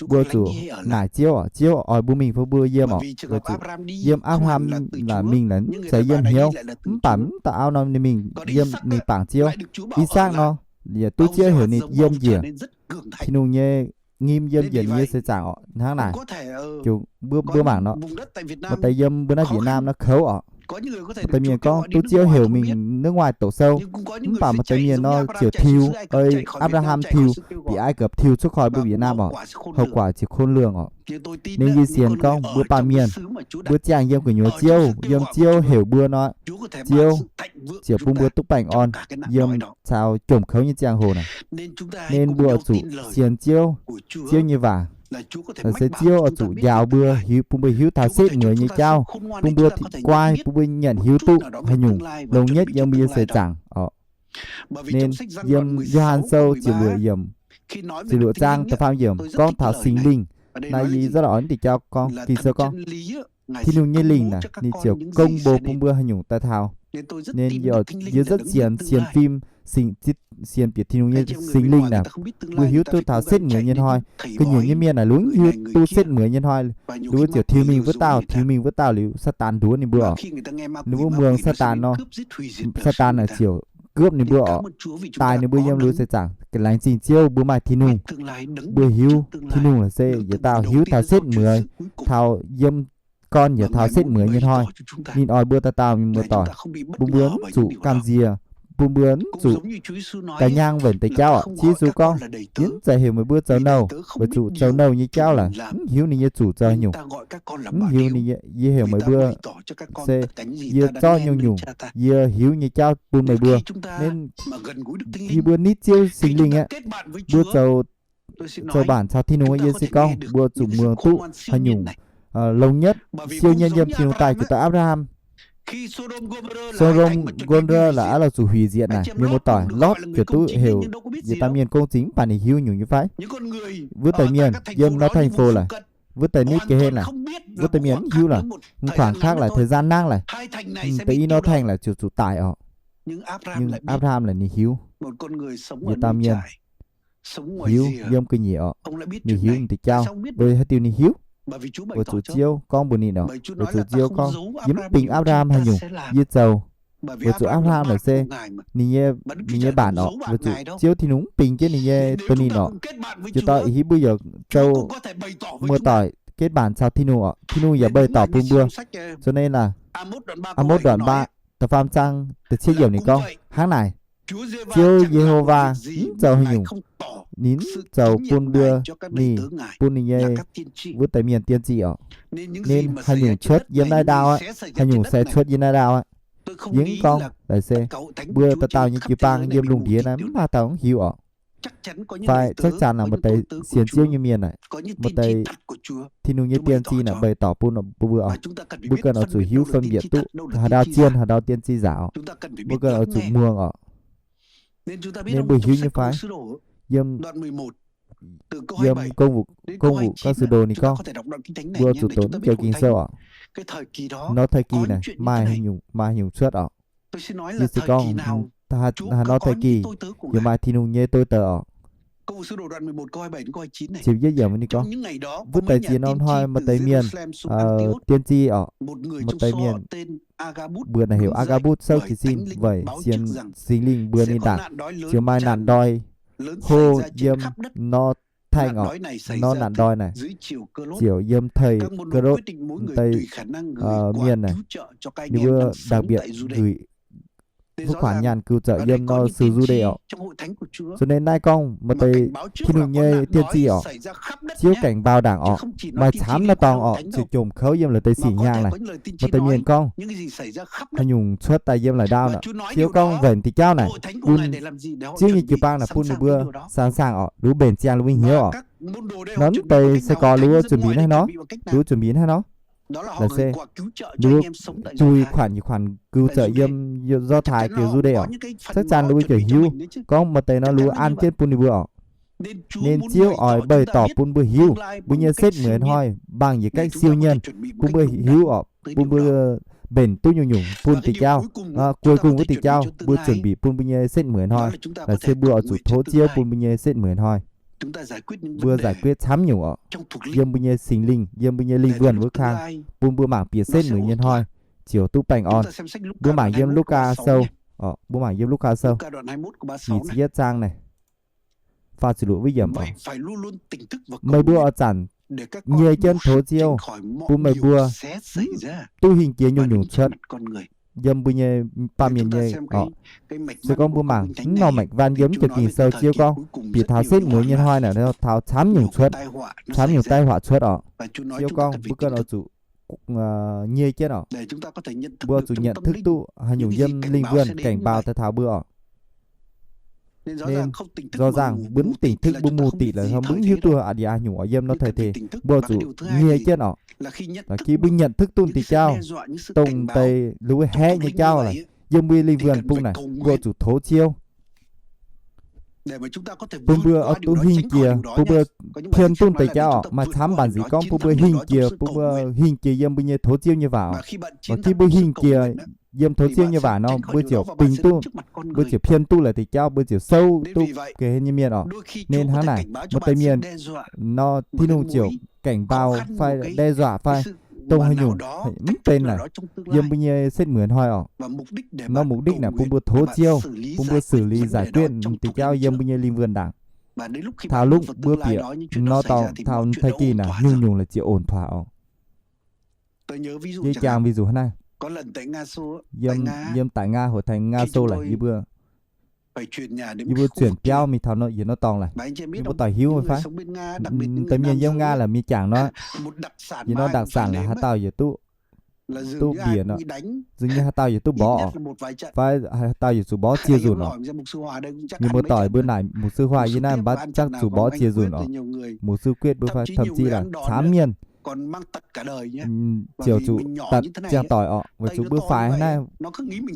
mbuo zuqc naaic Ziouv oc, Ziouv oix mbuo mingh fai mbuo yiem oc. Weic zuqc yiem Apc^laa^ham naaic mingh naaic mv zeiz yiem hnyouv, mv baac mv dauh auv nor ninh mingh yiem ninh bangc Ziouv. I^sakc nor, yaac duqv Ziouv heuc ninh yiem njiec Tin-Hungh nyei nyim, yiem njiec ninh nyei seix zaangc oc. Hnangv naaic, mbuo, mbuo mangc nor, maaih deix yiem mbuo naaiv Việt Nam nor kouv oc. Maaih deix mienh gorngv duqv Ziouv heuc mingh nước ngoài doqc sou, mv baac maaih deix mienh nor ziouc tiux, ei Apc^laa^ham tiux, bieqc Ai Cập tiux cuotv koi mbuo Việt Nam oc. Hậu quả ziouc khôn lường oc. Ninh yie sienx gorngv mbuo baamh mienh, mbuo ziangh yiem gu'nyuoz Ziouv, yiem Ziouv heuc mbuo nor, Ziouv ziouc bun mbuo duqv baengh orn yiem caux jomc kouv nyei ziangh hoc naaic. Nên mbuo oix zuqc sienx Ziouv, Ziouv nyei waac. Laaix se Ziouv oix zuqc njaaux mbuo, hiuv, bun mbuo hiuv taux setv mueiz nyei jauv, bun mbuo guai, bun mbuo nyanc hiuv duqv haaix nyungc longx nhất yiem mbuo nyei seix zaangc oc. Nên yiem Yo^han Sou ziepc luoqc yiemc, ziepc luoqc zaang da'faam yiemc gorngv taux Singx Lingh. Naaiv yie rất là oix diuc jauv gorngv, Ging-Sou gorngv, Tin-Hungh nyei Lingh naaic ninh ziouc công bố bun mbuo haaix nyungc daaih taux. Nên yie rất sienx, sienx fim, sienx bieqc Tin-Hungh nyei Singx Lingh naaic, mbuo hiuv duqv taux setv mueiz nyei hnoi. Ga'nyiec nyei mienh naaic lungh hiuv duqv setv mueiz nyei hnoi, ninh mbuo ziouc tiux mingh wuov dauh, tiux mingh wuov dauh liuz, Saadaan nduov ninh mbuo oc. Ninh mbuo muangx Saadaan nor, Saadaan naaic ziouc cướp ninh mbuo oc, daaih ninh mbuo yiem liuz seix zaangc. Laengz zingh Ziouv mbuo maaih Tin-Hungh, mbuo hiuv Tin-Hungh laaix se yietc dauh hiuv taux setv mueiz, taux yiem gorn yietc taux setv mueiz nyei hnoi. Ninh oix mbuo dauh dauh mienh muoz-doic, bun mbuo mv zuqc gamh nziex, bun mbuo mv zuqc ga'nyaang nvenc deix jauv oc. Ziouv Yesu gorngv, yie mv zeiz heuc meih mbuo zoux nouh, weic zuqc zoux nouh nyei jauv laaix mv hiuv ninh nyei zuqc zoux haaix nyungc. Mv hiuv ninh, yie heuc meih mbuo se yie zorqv nyungc-nyungc yie hiuv nyei jauv bun meih mbuo. Nên yie mbuo nitv Ziouv Singx Lingh aeqv, mbuo zoux, zoux mbaanc caux Tin-Hungh, yie se gorngv mbuo zuqc muangx duqv haaix nyungc longx nhất, siou nyei yiem Tin-Hungh daaih jiex daaih Apc^laa^ham. Sô-đôm, Gô-mô-laa laaix aav lorz zuqc hủy diệt naaic, mienh muoz-doic, Lotv ziouc duqv heuc yietc dauh mienh gong zingx, mv baac ninh hiuv nyungc nyei fai? Wuov deix mienh yiem norm thành phố laaix, wuov deix nitv ga'hlen laaix, wuov deix mienh mv hiuv laaix, mv khoảng khắc laaix, thời gian nangv laaix, deix i norm thành laaix ziouc zuqc daic oc. Nhưng Apc^laa^ham laaix ninh hiuv, yietc dauh mienh hiuv yiem ga'nyiec oc. Ninh hiuv ninh deix jauv. Weic haaix diuc ninh hiuv? Weic zuqc Ziouv gorngv mbuox ninh oc. Weic zuqc Ziouv gorngv, yie mv bingx Apc^laa^ham haaix nyungc yie zoux. Weic zuqc Apc^laa^ham laaix se ninh nyei, ninh nyei mbaanc oc. Weic zuqc Ziouv Tin-Hungh mv bingx jienv ninh nyei doh ninh oc. Jiex daaih ih hiv mbuo yaac zoux muoz-doic kết bạn caux Tin-Hungh oc. Tin-Hungh yaac bày tỏ bun mbuo. Cho nên là Amos đoạn ba, da'faam zaang da'cietv yiemc ninh gorngv hnangv naaic, Ziouv Ye^ho^waa mv zoux haaix nyungc ninh mv zoux bun mbuo, ninh bun ninh nyei wuov deix mienh tiên tri oc. Nên haaix nyungc cuotv yiem naaiv ndau aqv, haaix nyungc se cuotv yiem naaiv ndau aqv, yie mv gorngv laaix se mbuo dauh dauh nyei jiu-baang yiem lungh ndiev naaiv mv maaih dauh mv hiuv oc. Fai chắc chắn là maaih deix sienx Ziouv nyei mienh naaic, maaih deix Tin-Hungh nyei tiên tri naaic bày tỏ bun mbuo oc. Mbuo cần oix zuqc hiuv phân biệt duqv haaix ndau zien, haaix ndau tiên tri giả oc. Mbuo cần oix zuqc muangx oc. Nên mbuo hiuv nyei fai? Yiem, yiem Công vụ, Công vụ các Sứ Đồ ninh gorngv, mbuo zuqc doqc mv joux Ging-Sou oc. Nor thời kỳ naaic maaih haaix nyungc, maaih haaix nyungc cuotv oc. Yie se gorngv, haaix nor thời kỳ, yie maaih Tin-Hungh nyei tôi tớ orqc. Ziepc yietv yiemc ninh gorngv, wuov deix ziex norm hnoi maaih deix mienh, tiên tri orqc, maaih deix mienh mbuox naaic heuc Agabus souv jiez sin weic sienx Singx Lingh mbuox ninh ndaangc, ziouc maaih naanc ndoih hlo yiem norm tengx orqc, norm naanc ndoih naaic, ziouc yiem thời Cơ-Đốt, deix mienh naaic, ninh mbuo đặc biệt gửi phúc khoản nhàn cửu dăy yiem nor sự du đê orqc. Cho nên naaiv gorngv maaih deix Tin-Hungh nyei tiên tri orqc, Ziouv cảnh báo ndaangc orqc, maaih camv norm dorngx orqc, ziouc jomc kouv yiem la'deix sic hnyangx naaic. Maaih deix mienh gorngv haaix nyungc cuotv daaih yiem la'ndau naaic. Ziouv gorngv weic diuh jauv naaic, bun Ziouv nyei jiu-baang naaic bun ninh mbuo sẵn sàng orqc, ninh mbuo mbenc ziangx ninh mbuo hnyouv orqc. Norm deix se gorngv ninh mbuo chuẩn bị naaiv nor, ninh mbuo chuẩn bị naaiv nor, laaix se ninh mbuo gửi khoản, khoản cửu dăy yiem Do Thái, kiểu du đê orqc. Chắc chắn ninh mbuo ziouc hiuv gorngv maaih deix nor ninh mbuo an jienv bun ninh mbuo orqc. Nên Ziouv oix bày tỏ bun mbuo hiuv mbuo nyei setv mueiz hnoi bằng những cách siêu nhiên, bun mbuo hiuv orqc, bun mbuo mbenc duqv nyungc-nyungc bun diuh jauv. Cuối cùng wuov diuh jauv mbuo chuẩn bị bun mbuo nyei setv mueiz hnoi, laaix se mbuo oix zuqc tov Ziouv bun mbuo nyei setv mueiz hnoi. Mbuo giải quyết camv nyungc orqc, yiem mbuo nyei Singx Lingh, yiem mbuo nyei lingh wuonh wuov kang, bun mbuo mangc bieqc setv mueiz nyei hnoi ziouc duqv baengh orn. Mbuo mangc yiem Lugaa Sou, mbuo mangc yiem Lugaa Sou nyic ziepc yietv zaang naaic, faah ziepc luoqc wuov yiemc orqc. Meih mbuo oix zanc nyei jienv tov Ziouv, bun meih mbuo duqv hingh jiex nyungc-nyungc cuotv yiem mbuo nyei baamh mienh nyei orqc. Se gorngv mbuo mangc mv norm mạch văn yiem mv deix Ging-Sou, Ziouv gorngv bieqc taux setv mueiz nyei hnoi naaic, taux camv nyungc cuotv, camv nyungc tai họa cuotv orqc. Ziouv gorngv mbuo ganh oix zuqc nyei jienv orqc. Mbuo zuqc nhận thức duqv haaix nyungc yiem lingh wuonh cảnh báo daaih taux mbuo orqc. Nên rõ ràng mbuo mv tỉnh thức, mbuo mù tịt la'haux, mbuo mv hiuv duqv a'deix haaix nyungc orqc, yiem norm thời thế. Mbuo zuqc nyei jienv orqc. Laaix khi mbuo nhận thức duqv diuh jauv, dongh deix lui haeqv nyei jauv laaix yiem mbuo lingh wuonh bung naaic, mbuo zuqc tov Ziouv bun mbuo oix duqv hingh jiex, bun mbuo pien duqv deix jauv orqc. Maaih camv bản dịch gorngv bun mbuo hingh jiex, bun mbuo hingh jiex yiem mbuo nyei tov Ziouv nyei waac orqc. Khi mbuo hingh jiex yiem tov Ziouv nyei waac nor, mbuo ziouc bingx duqv, mbuo ziouc pien duqv la'deix jauv, mbuo ziouc souv duqv ga'hlen nyei mienh orqc. Nên hnangv naaic, maaih deix mienh nor Tin-Hungh ziouc cảnh báo fai đe dọa fai dongh haaix nyungc mv benx naaic yiem mbuo nyei setv mueiz hnoi orqc. Nor mục đích naaic bun mbuo tov Ziouv, bun mbuo xử lý giải quyết diuh jauv yiem mbuo nyei lingh wuonh ndaangc. Taux lúc mbuo bieqc nor dorngx taux thời kỳ naaic, nyungc-nyungc la'ziouc ổn thỏa orqc. Yie jangx ví dụ hnangv naaiv, yiem, yiem tại Nga, hội thánh Nga Sô laic, yie mbuo, yie mbuo chuyển biauv mingh taux nor, yietc norm dorngx laic, yie mbuo doic hiuv fai? Deix mienh yiem Nga laaix mingh jangx nor, yietc norm đặc sản laic haaix dauh yietc duqv, duqv mbiec nor, dường như haaix dauh yietc duqv mborqv orqc, fai haaix dauh yietc zuqc mborqv ziec nzunc orqc. Mienh muoz-doic mbuo naaic mục sư Hoa yie naaiv mbatv zaqv zuqc mborqv ziec nzunc orqc. Mục sư Quyết mbuo fai thậm chí là camv mienh ziouc zuqc taux ziangh doic orqc, weic zuqc mbuo faix naaiv,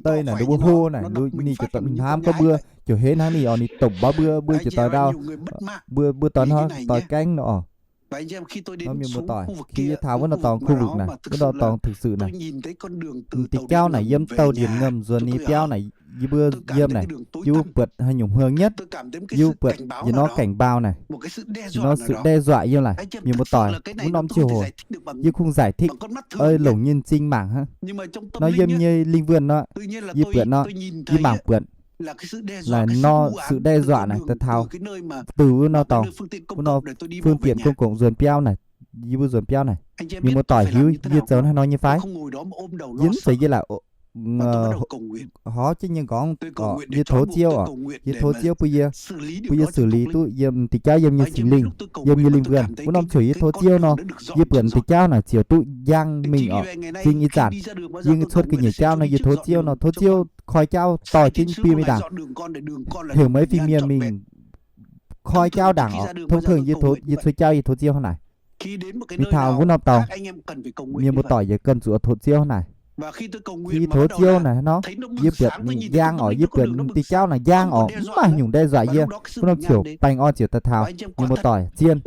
deix naaic ninh mbuo hlo naaic, ninh ziouc hnamv gorngv mbuo ziouc henv hnangv ninh orqc, ninh domh mborqv mbuo, mbuo ziouc doix ndau, mbuo, mbuo doix hnoi doix gaengh nor orqc. Nor mienh muoz-doic, khi yie taux wuov norm dorngx khu vực naaic, wuov norm dorngx thực sự naaic, diuh jauv naaic yiem tàu điện ngầm nzuonx ninh biauv naaic, yie mbuo yiem naaic, yie mbuo buatc haaix nyungc hmuangx nhất, yie mbuo buatc yietc norm cảnh báo naaic, yietc norm sự đe dọa yiem laic. Mienh muoz-doic, wuov norm ziouc hoc yie không giải thích, ơi longc nyei m'zing mangc hnangv. Nor yiem nyei lingh wuonh nor, yie buatc nor, yie mangc buatc laic nor sự đe dọa naaic daaih taux từ wuov norm dorngx, wuov norm phương tiện công cộng nzuonx biauv naaic, yie mbuo nzuonx biauv naaic. Mienh muoz-doic hiuv yie zoux haaix nor nyei fai? Yie mv zeiz yie laaix horv jienv nyei nqorngv, yie tov Ziouv orqc, yie tov Ziouv bun yie, bun yie xử lý duqv yiem diuh jauv yiem nyei Singx Lingh, yiem nyei lingh wuonh. Wuov norm ziouc yie tov Ziouv nor, yie buatc diuh jauv naaic ziouc duqv njang mingh orqc. Zinh ih zanc yie cuotv ga'nyiec jauv nor, yie tov Ziouv nor, tov Ziouv koi jauv dorh jienv bun yie mingh ndaangc, heuc maiv fingx mienh mingh koi jauv ndaangc orqc. Thông thường yie cuotv jauv yie tov Ziouv hnangv naaic. Mingh taux wuov norm dorngx, mienh muoz-doic yaac cần zuqc tov Ziouv hnangv naaic. Yie tov Ziouv naaic hnangv nor, yie buatc ninh njang orqc, yie buatc diuh jauv naaic njang orqc, mv maaih haaix nyungc đe dọa yie. Wuov norm ziouc baengh orn ziouc daaih taux. Mienh muoz-doic, zien,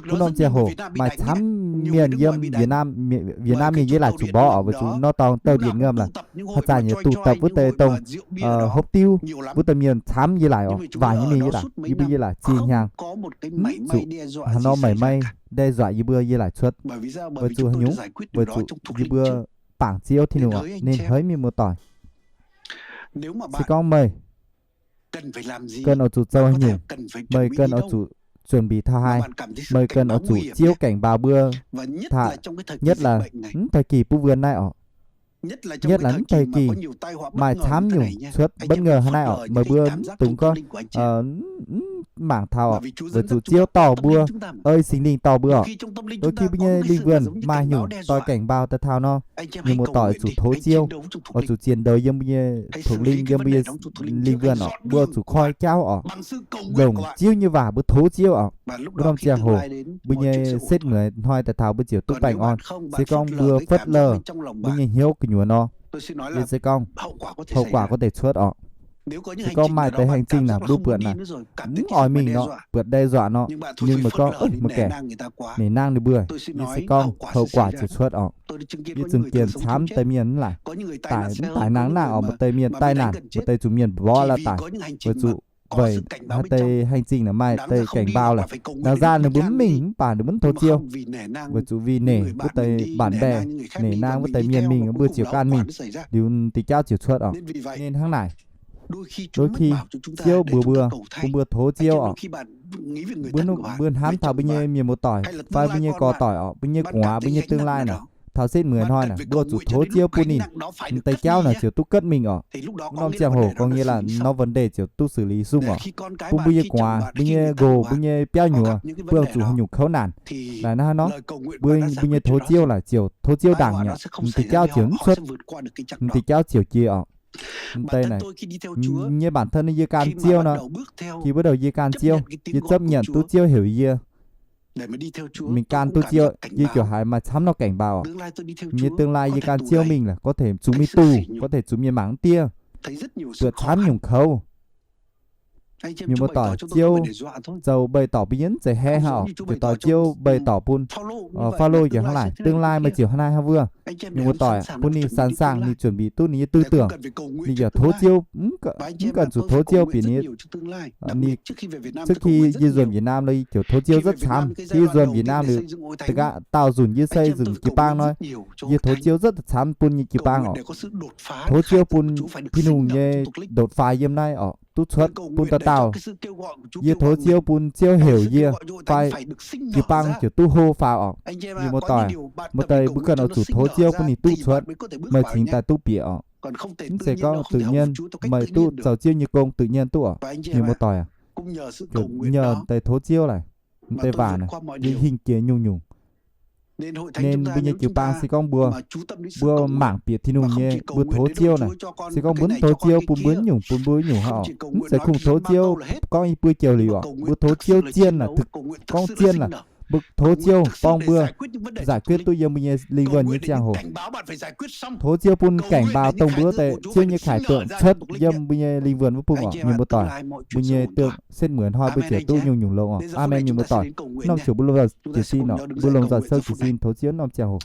wuov norm ziangh hoc maaih camv mienh yiem Việt Nam, Việt Nam mienh yie laaic zuqc mborqv orqc, weic zuqc nor dorngx douh ndienc ngam laic. Haaix zanc yaac tụ tập wuov deix dongh hopv diuv, wuov deix mienh camv yie laaic orqc, waaic nyei mienh yie laaic, yie mbuo yie laaic zinh hnyangx. Mv zuqc haaix nor maiv maaih đe dọa yie mbuo yie laaic cuotv. Weic zuqc haaix nyungc? Weic zuqc yie mbuo bangc Ziouv Tin-Hungh orqc, ninh heuc mienh muoz-doic, se gorngv meih cần oix zuqc zoux haaix nyungc, meih cần oix zuqc chuẩn bị taux haaix, meih cần oix zuqc Ziouv cảnh báo mbuo, taux nhất là mv thời kỳ búa wuon naaiv orqc. Nhất là mv thời kỳ maaih camv nyungc cuotv bất ngờ hnangv naaiv orqc, meih mbuo mv dungx gorngv mv mangc taux orqc, weic zuqc Ziouv dorh mbuo, ei Singx Lingh dorh mbuo orqc. Đôi khi mbuo nyei lingh wuonh maaih nyungc doix cảnh báo daaih taux nor, mienh muoz-doic zuqc tov Ziouv, oix zuqc chiến đấu yiem mbuo nyei thống lĩnh, yiem mbuo nyei lingh wuonh orqc, mbuo zuqc koi jauv orqc, longc Ziouv nyei waac mbuo tov Ziouv orqc. Wuov norm ziangh hoc mbuo nyei setv mueiz hnoi daaih taux mbuo ziouc duqv baengh orn. Se gorngv mbuo phớt lờ mbuo nyei hnyouv gu'nyuoz nor, yie se gorngv hậu quả có thể cuotv orqc. Se gorngv maaih deix hành trình naaic mbuo buatc naaic mv oix mingh nor, buatc đe dọa nor, nhưng mà gorngv meih gaengh nể nang ninh mbuo, yie se gorngv hậu quả ziouc cuotv orqc. Yie chứng kiến camv deix mienh mv laic, daic mv daic nangv nangv orqc, maaih deix mienh tai nạn, maaih deix zuqc mienh mborqv la'daaih, weic zuqc weic haaix deix hành trình naaic maaih deix cảnh báo laic. Nangh zaah ninh mbuo mv mingh mv baac ninh mbuo mv tov Ziouv, weic zuqc vì nể wuov deix bạn bè, nể nang wuov deix mienh mingh mbuo ziouc gan mingh, liuz diuh jauv ziouc cuotv orqc. Nên hnangv naaic, đôi khi Ziouv mbuox mbuo, bun mbuo tov Ziouv orqc. Mbuo hnamv taux mbuo nyei mienh muoz-doic fai mbuo nyei gorx-doic orqc, mbuo nyei gu'nguaaz, mbuo nyei tương lai naaic, taux setv mueiz hnoi naaic mbuo zuqc tov Ziouv bun ninh, deix jauv naaic ziouc duqv gotv mingh orqc. Wuov norm ziangh hoc gorngv nyei laac nor vấn đề ziouc duqv xử lý sung orqc. Bun mbuo nyei gu'nguaaz, mbuo nyei nqox, mbuo nyei biauv nyuoz, mbuo zuqc haaix nyungc kouv naanc, laaic naaiv nor, mbuo, mbuo nyei tov Ziouv laaic ziouc tov Ziouv ndaangc nyei, deix jauv ziouc mv cuotv, deix jauv ziouc jiex orqc. Deix naaic, nyei bản thân yie gan Ziouv nor, khi bắt đầu yie gan Ziouv, yie chấp nhận duqv Ziouv heuc yie mingh gan duqv Ziouv, yie ziouc haiz maaih camv nor cảnh báo orqc. Nyei tương lai yie gan Ziouv mingh laac có thể zuqc mingh tù, có thể zuqc mienh mangc mv diev, buatc camv nyungc kouv. Mienh muoz-doic, Ziouv zoux bày tỏ bun yie mv zeiz heh hnangv orqc, ziouc doix Ziouv bày tỏ bun Paulo yaac hnangv naaic, tương lai meih ziouc hnangv naaiv hnangv wuov. Mienh muoz-doic, bun ninh sẵn sàng, ninh chuẩn bị duqv ninh nyei tư tưởng. Ninh yaac tov Ziouv, mv cần zuqc tov Ziouv bieqc ninh. Ninh, trước khi yie nzuonx Việt Nam lo yie ziouc tov Ziouv rất camv. Khi yie nzuonx Việt Nam liuz, da'gaqv daauh nzunc yie xây dựng jiu-baang nor, yie tov Ziouv rất camv bun nyei jiu-baang orqc. Tov Ziouv bun Tin-Hungh nyei đột phá yiem naaiv orqc, duqv cuotv bun dauh dauh. Yie tov Ziouv bun Ziouv heuc yie fai jiu-baang ziouc duqv hlo faaux orqc. Mienh muoz-doic, maaih deix mbuo ganh oix zuqc tov Ziouv bun ninh duqv cuotv, meih cingx daaih duqv bieqc orqc. Mv zeiz gorngv tự nhiên meih duqv zoux Ziouv nyei gong tự nhiên duqv orqc. Mienh muoz-doic aac, nyei deix tov Ziouv laic, deix waac naaic yie hingh jiex nyungc-nyungc. Nên mbuo nyei jiu-baang se gorngv mbuo, mbuo mangc bieqc Tin-Hungh nyei, mbuo tov Ziouv naaic, se gorngv mbuo mv tov Ziouv bun mbuo nyungc, bun mbuo nyungc hnangv orqc. Mv zeiz kungx tov Ziouv gorngv yie mbuo jauv-licz orqc. Mbuo tov Ziouv zien naaic, thực, gorngv zien naaic, mbuo tov Ziouv borng mbuo giải quyết duqv yiem mbuo nyei linh hồn nyei ziangh hoc. Tov Ziouv bun cảnh báo dongh mbuo wuov deix Ziouv nyei khải tượng cuotv yiem mbuo nyei linh hồn wuov bung orqc. Mienh muoz-doic, mbuo nyei tượng setv mueiz hnoi mbuo ziouc duqv nyungc-nyungc longx orqc. Aamen. Mienh muoz-doic, norm ziouc mbuo lomh nzoih jiez sin orqc, mbuo lomh nzoih sou jiez sin tov Ziouv norm ziangh hoc.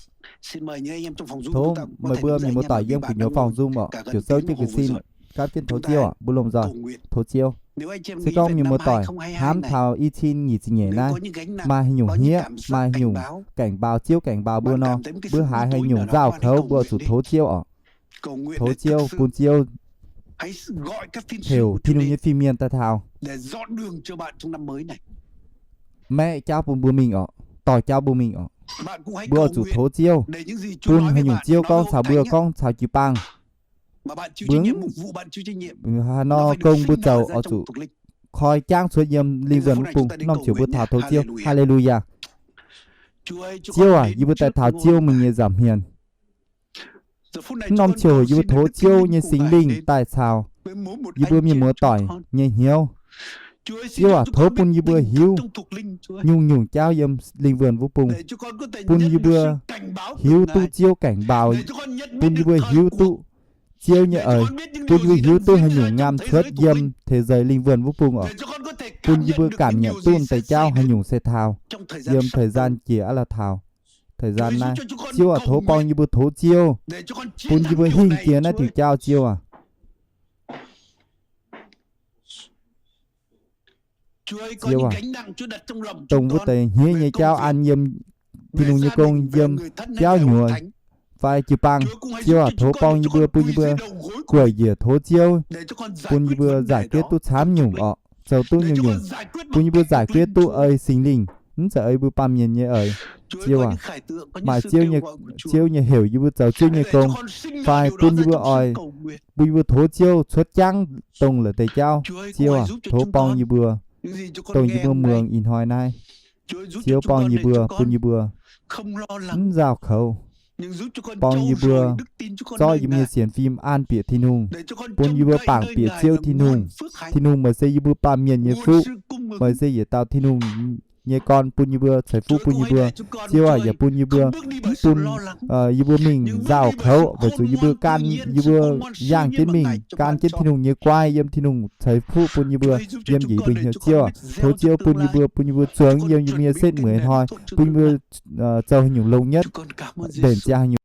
Tov meih mbuo mienh muoz-doic yiem gu'nyuoz phòng Zoom orqc, ziouc sou jienv jiez sin, gapv jienv tov Ziouv orqc. Mbuo lomh nzoih tov Ziouv. Se gorngv mienh muoz-doic hnamv taux i cin nyic ziepc nyeic naaiv, maaih haaix nyungc hniev, maaih haaix nyungc cảnh báo, Ziouv cảnh báo mbuo nor, mbuo haiz haaix nyungc nzauh kouv mbuo zuqc tov Ziouv orqc. Tov Ziouv, bun Ziouv heuc Tin-Hungh nyei fin-mienh daaih taux, maeqv jauv bun mbuo mingh orqc, doix jauv mbuo mingh orqc. Mbuo oix zuqc tov Ziouv bun haaix nyungc Ziouv gorngv caux mbuo, gorngv caux jiu-baang. Mbuo haaix nor gong mbuo zoux oix zuqc koi jangv cuotv yiem linh hồn wuov bung. Norm ziouc mbuo taux tov Ziouv. Haa-lee-lu-yaa. Ziouv aac, yie mbuo daaih taux Ziouv mingh nyei nza'hmien. Norm ziouc yie mbuo tov Ziouv nyei Singx Lingh daaih caux yie mbuo mienh muoz-doic nyei hnyouv. Ziouv aac, tov bun yie mbuo hiuv nyungc-nyungc jauv yiem lingh wuonh wuov bung, bun yie mbuo hiuv duqv Ziouv cảnh báo, bun yie mbuo hiuv duqv Ziouv nyei eix, bun yie mbuo hiuv duqv haaix nyungc ngamv cuotv yiem thế giới lingh wuonh wuov bung oc, bun yie mbuo cảm nhận duqv deix jauv haaix nyungc se taux yiem thời gian jiex aqv la'taux. Thời gian naaiv, Ziouv aac, tov borng yie mbuo tov Ziouv, bun yie mbuo hingh jiex naaiv diuc jauv, Ziouv aac. Ziouv aac, dongh wuov deix hniev nyei jauv an yiem Tin-Hungh nyei gong, yiem biauv nyuoz fai jiu-baang, Ziouv aac, tov borng yie mbuo, bun yie mbuo gueic njiec tov Ziouv, bun yie mbuo giải quyết duqv camv nyungc orqc, zoux duqv nyungc-nyungc, bun yie mbuo giải quyết duqv ei Singx Lingh, mv zeiz ei mbuo baamh mienh nyei eix. Ziouv aac, maaih Ziouv nyei, Ziouv nyei heuc yie mbuo zoux Ziouv nyei gong, fai bun yie mbuo oix, bun yie mbuo tov Ziouv cuotv jangv dongh la'deix jauv. Ziouv aac, tov borng yie mbuo, dongh yie mbuo muangx ih hnoi naaiv. Ziouv borng yie mbuo, bun yie mbuo mv nzauh koux, borng yie mbuo zorqv yie mbuo nyei sienx fim an bieqc Tin-Hungh, bun yie mbuo bangc bieqc Ziouv Tin-Hungh. Tin-Hungh meih se yie mbuo baamh mienh nyei fuqv, meih se yietc dauh Tin-Hungh nyei gorn, bun yie mbuo ceix fuqv bun yie mbuo. Ziouv aac, yaac bun yie mbuo, mv bun yie mbuo mingh nzauh koux, weic zuqc yie mbuo gan, yie mbuo yangh jienv mingh gan jienv Tin-Hungh nyei guai yiem Tin-Hungh ceix fuqv bun yie mbuo yiem njiec yie mbuo hnyouv. Ziouv aac, tov Ziouv bun yie mbuo, bun yie mbuo zuangx yiem yie mbuo nyei setv mueiz hnoi, bun yie mbuo zoux haaix nyungc longx nyetv, mbenc ziangx haaix nyungc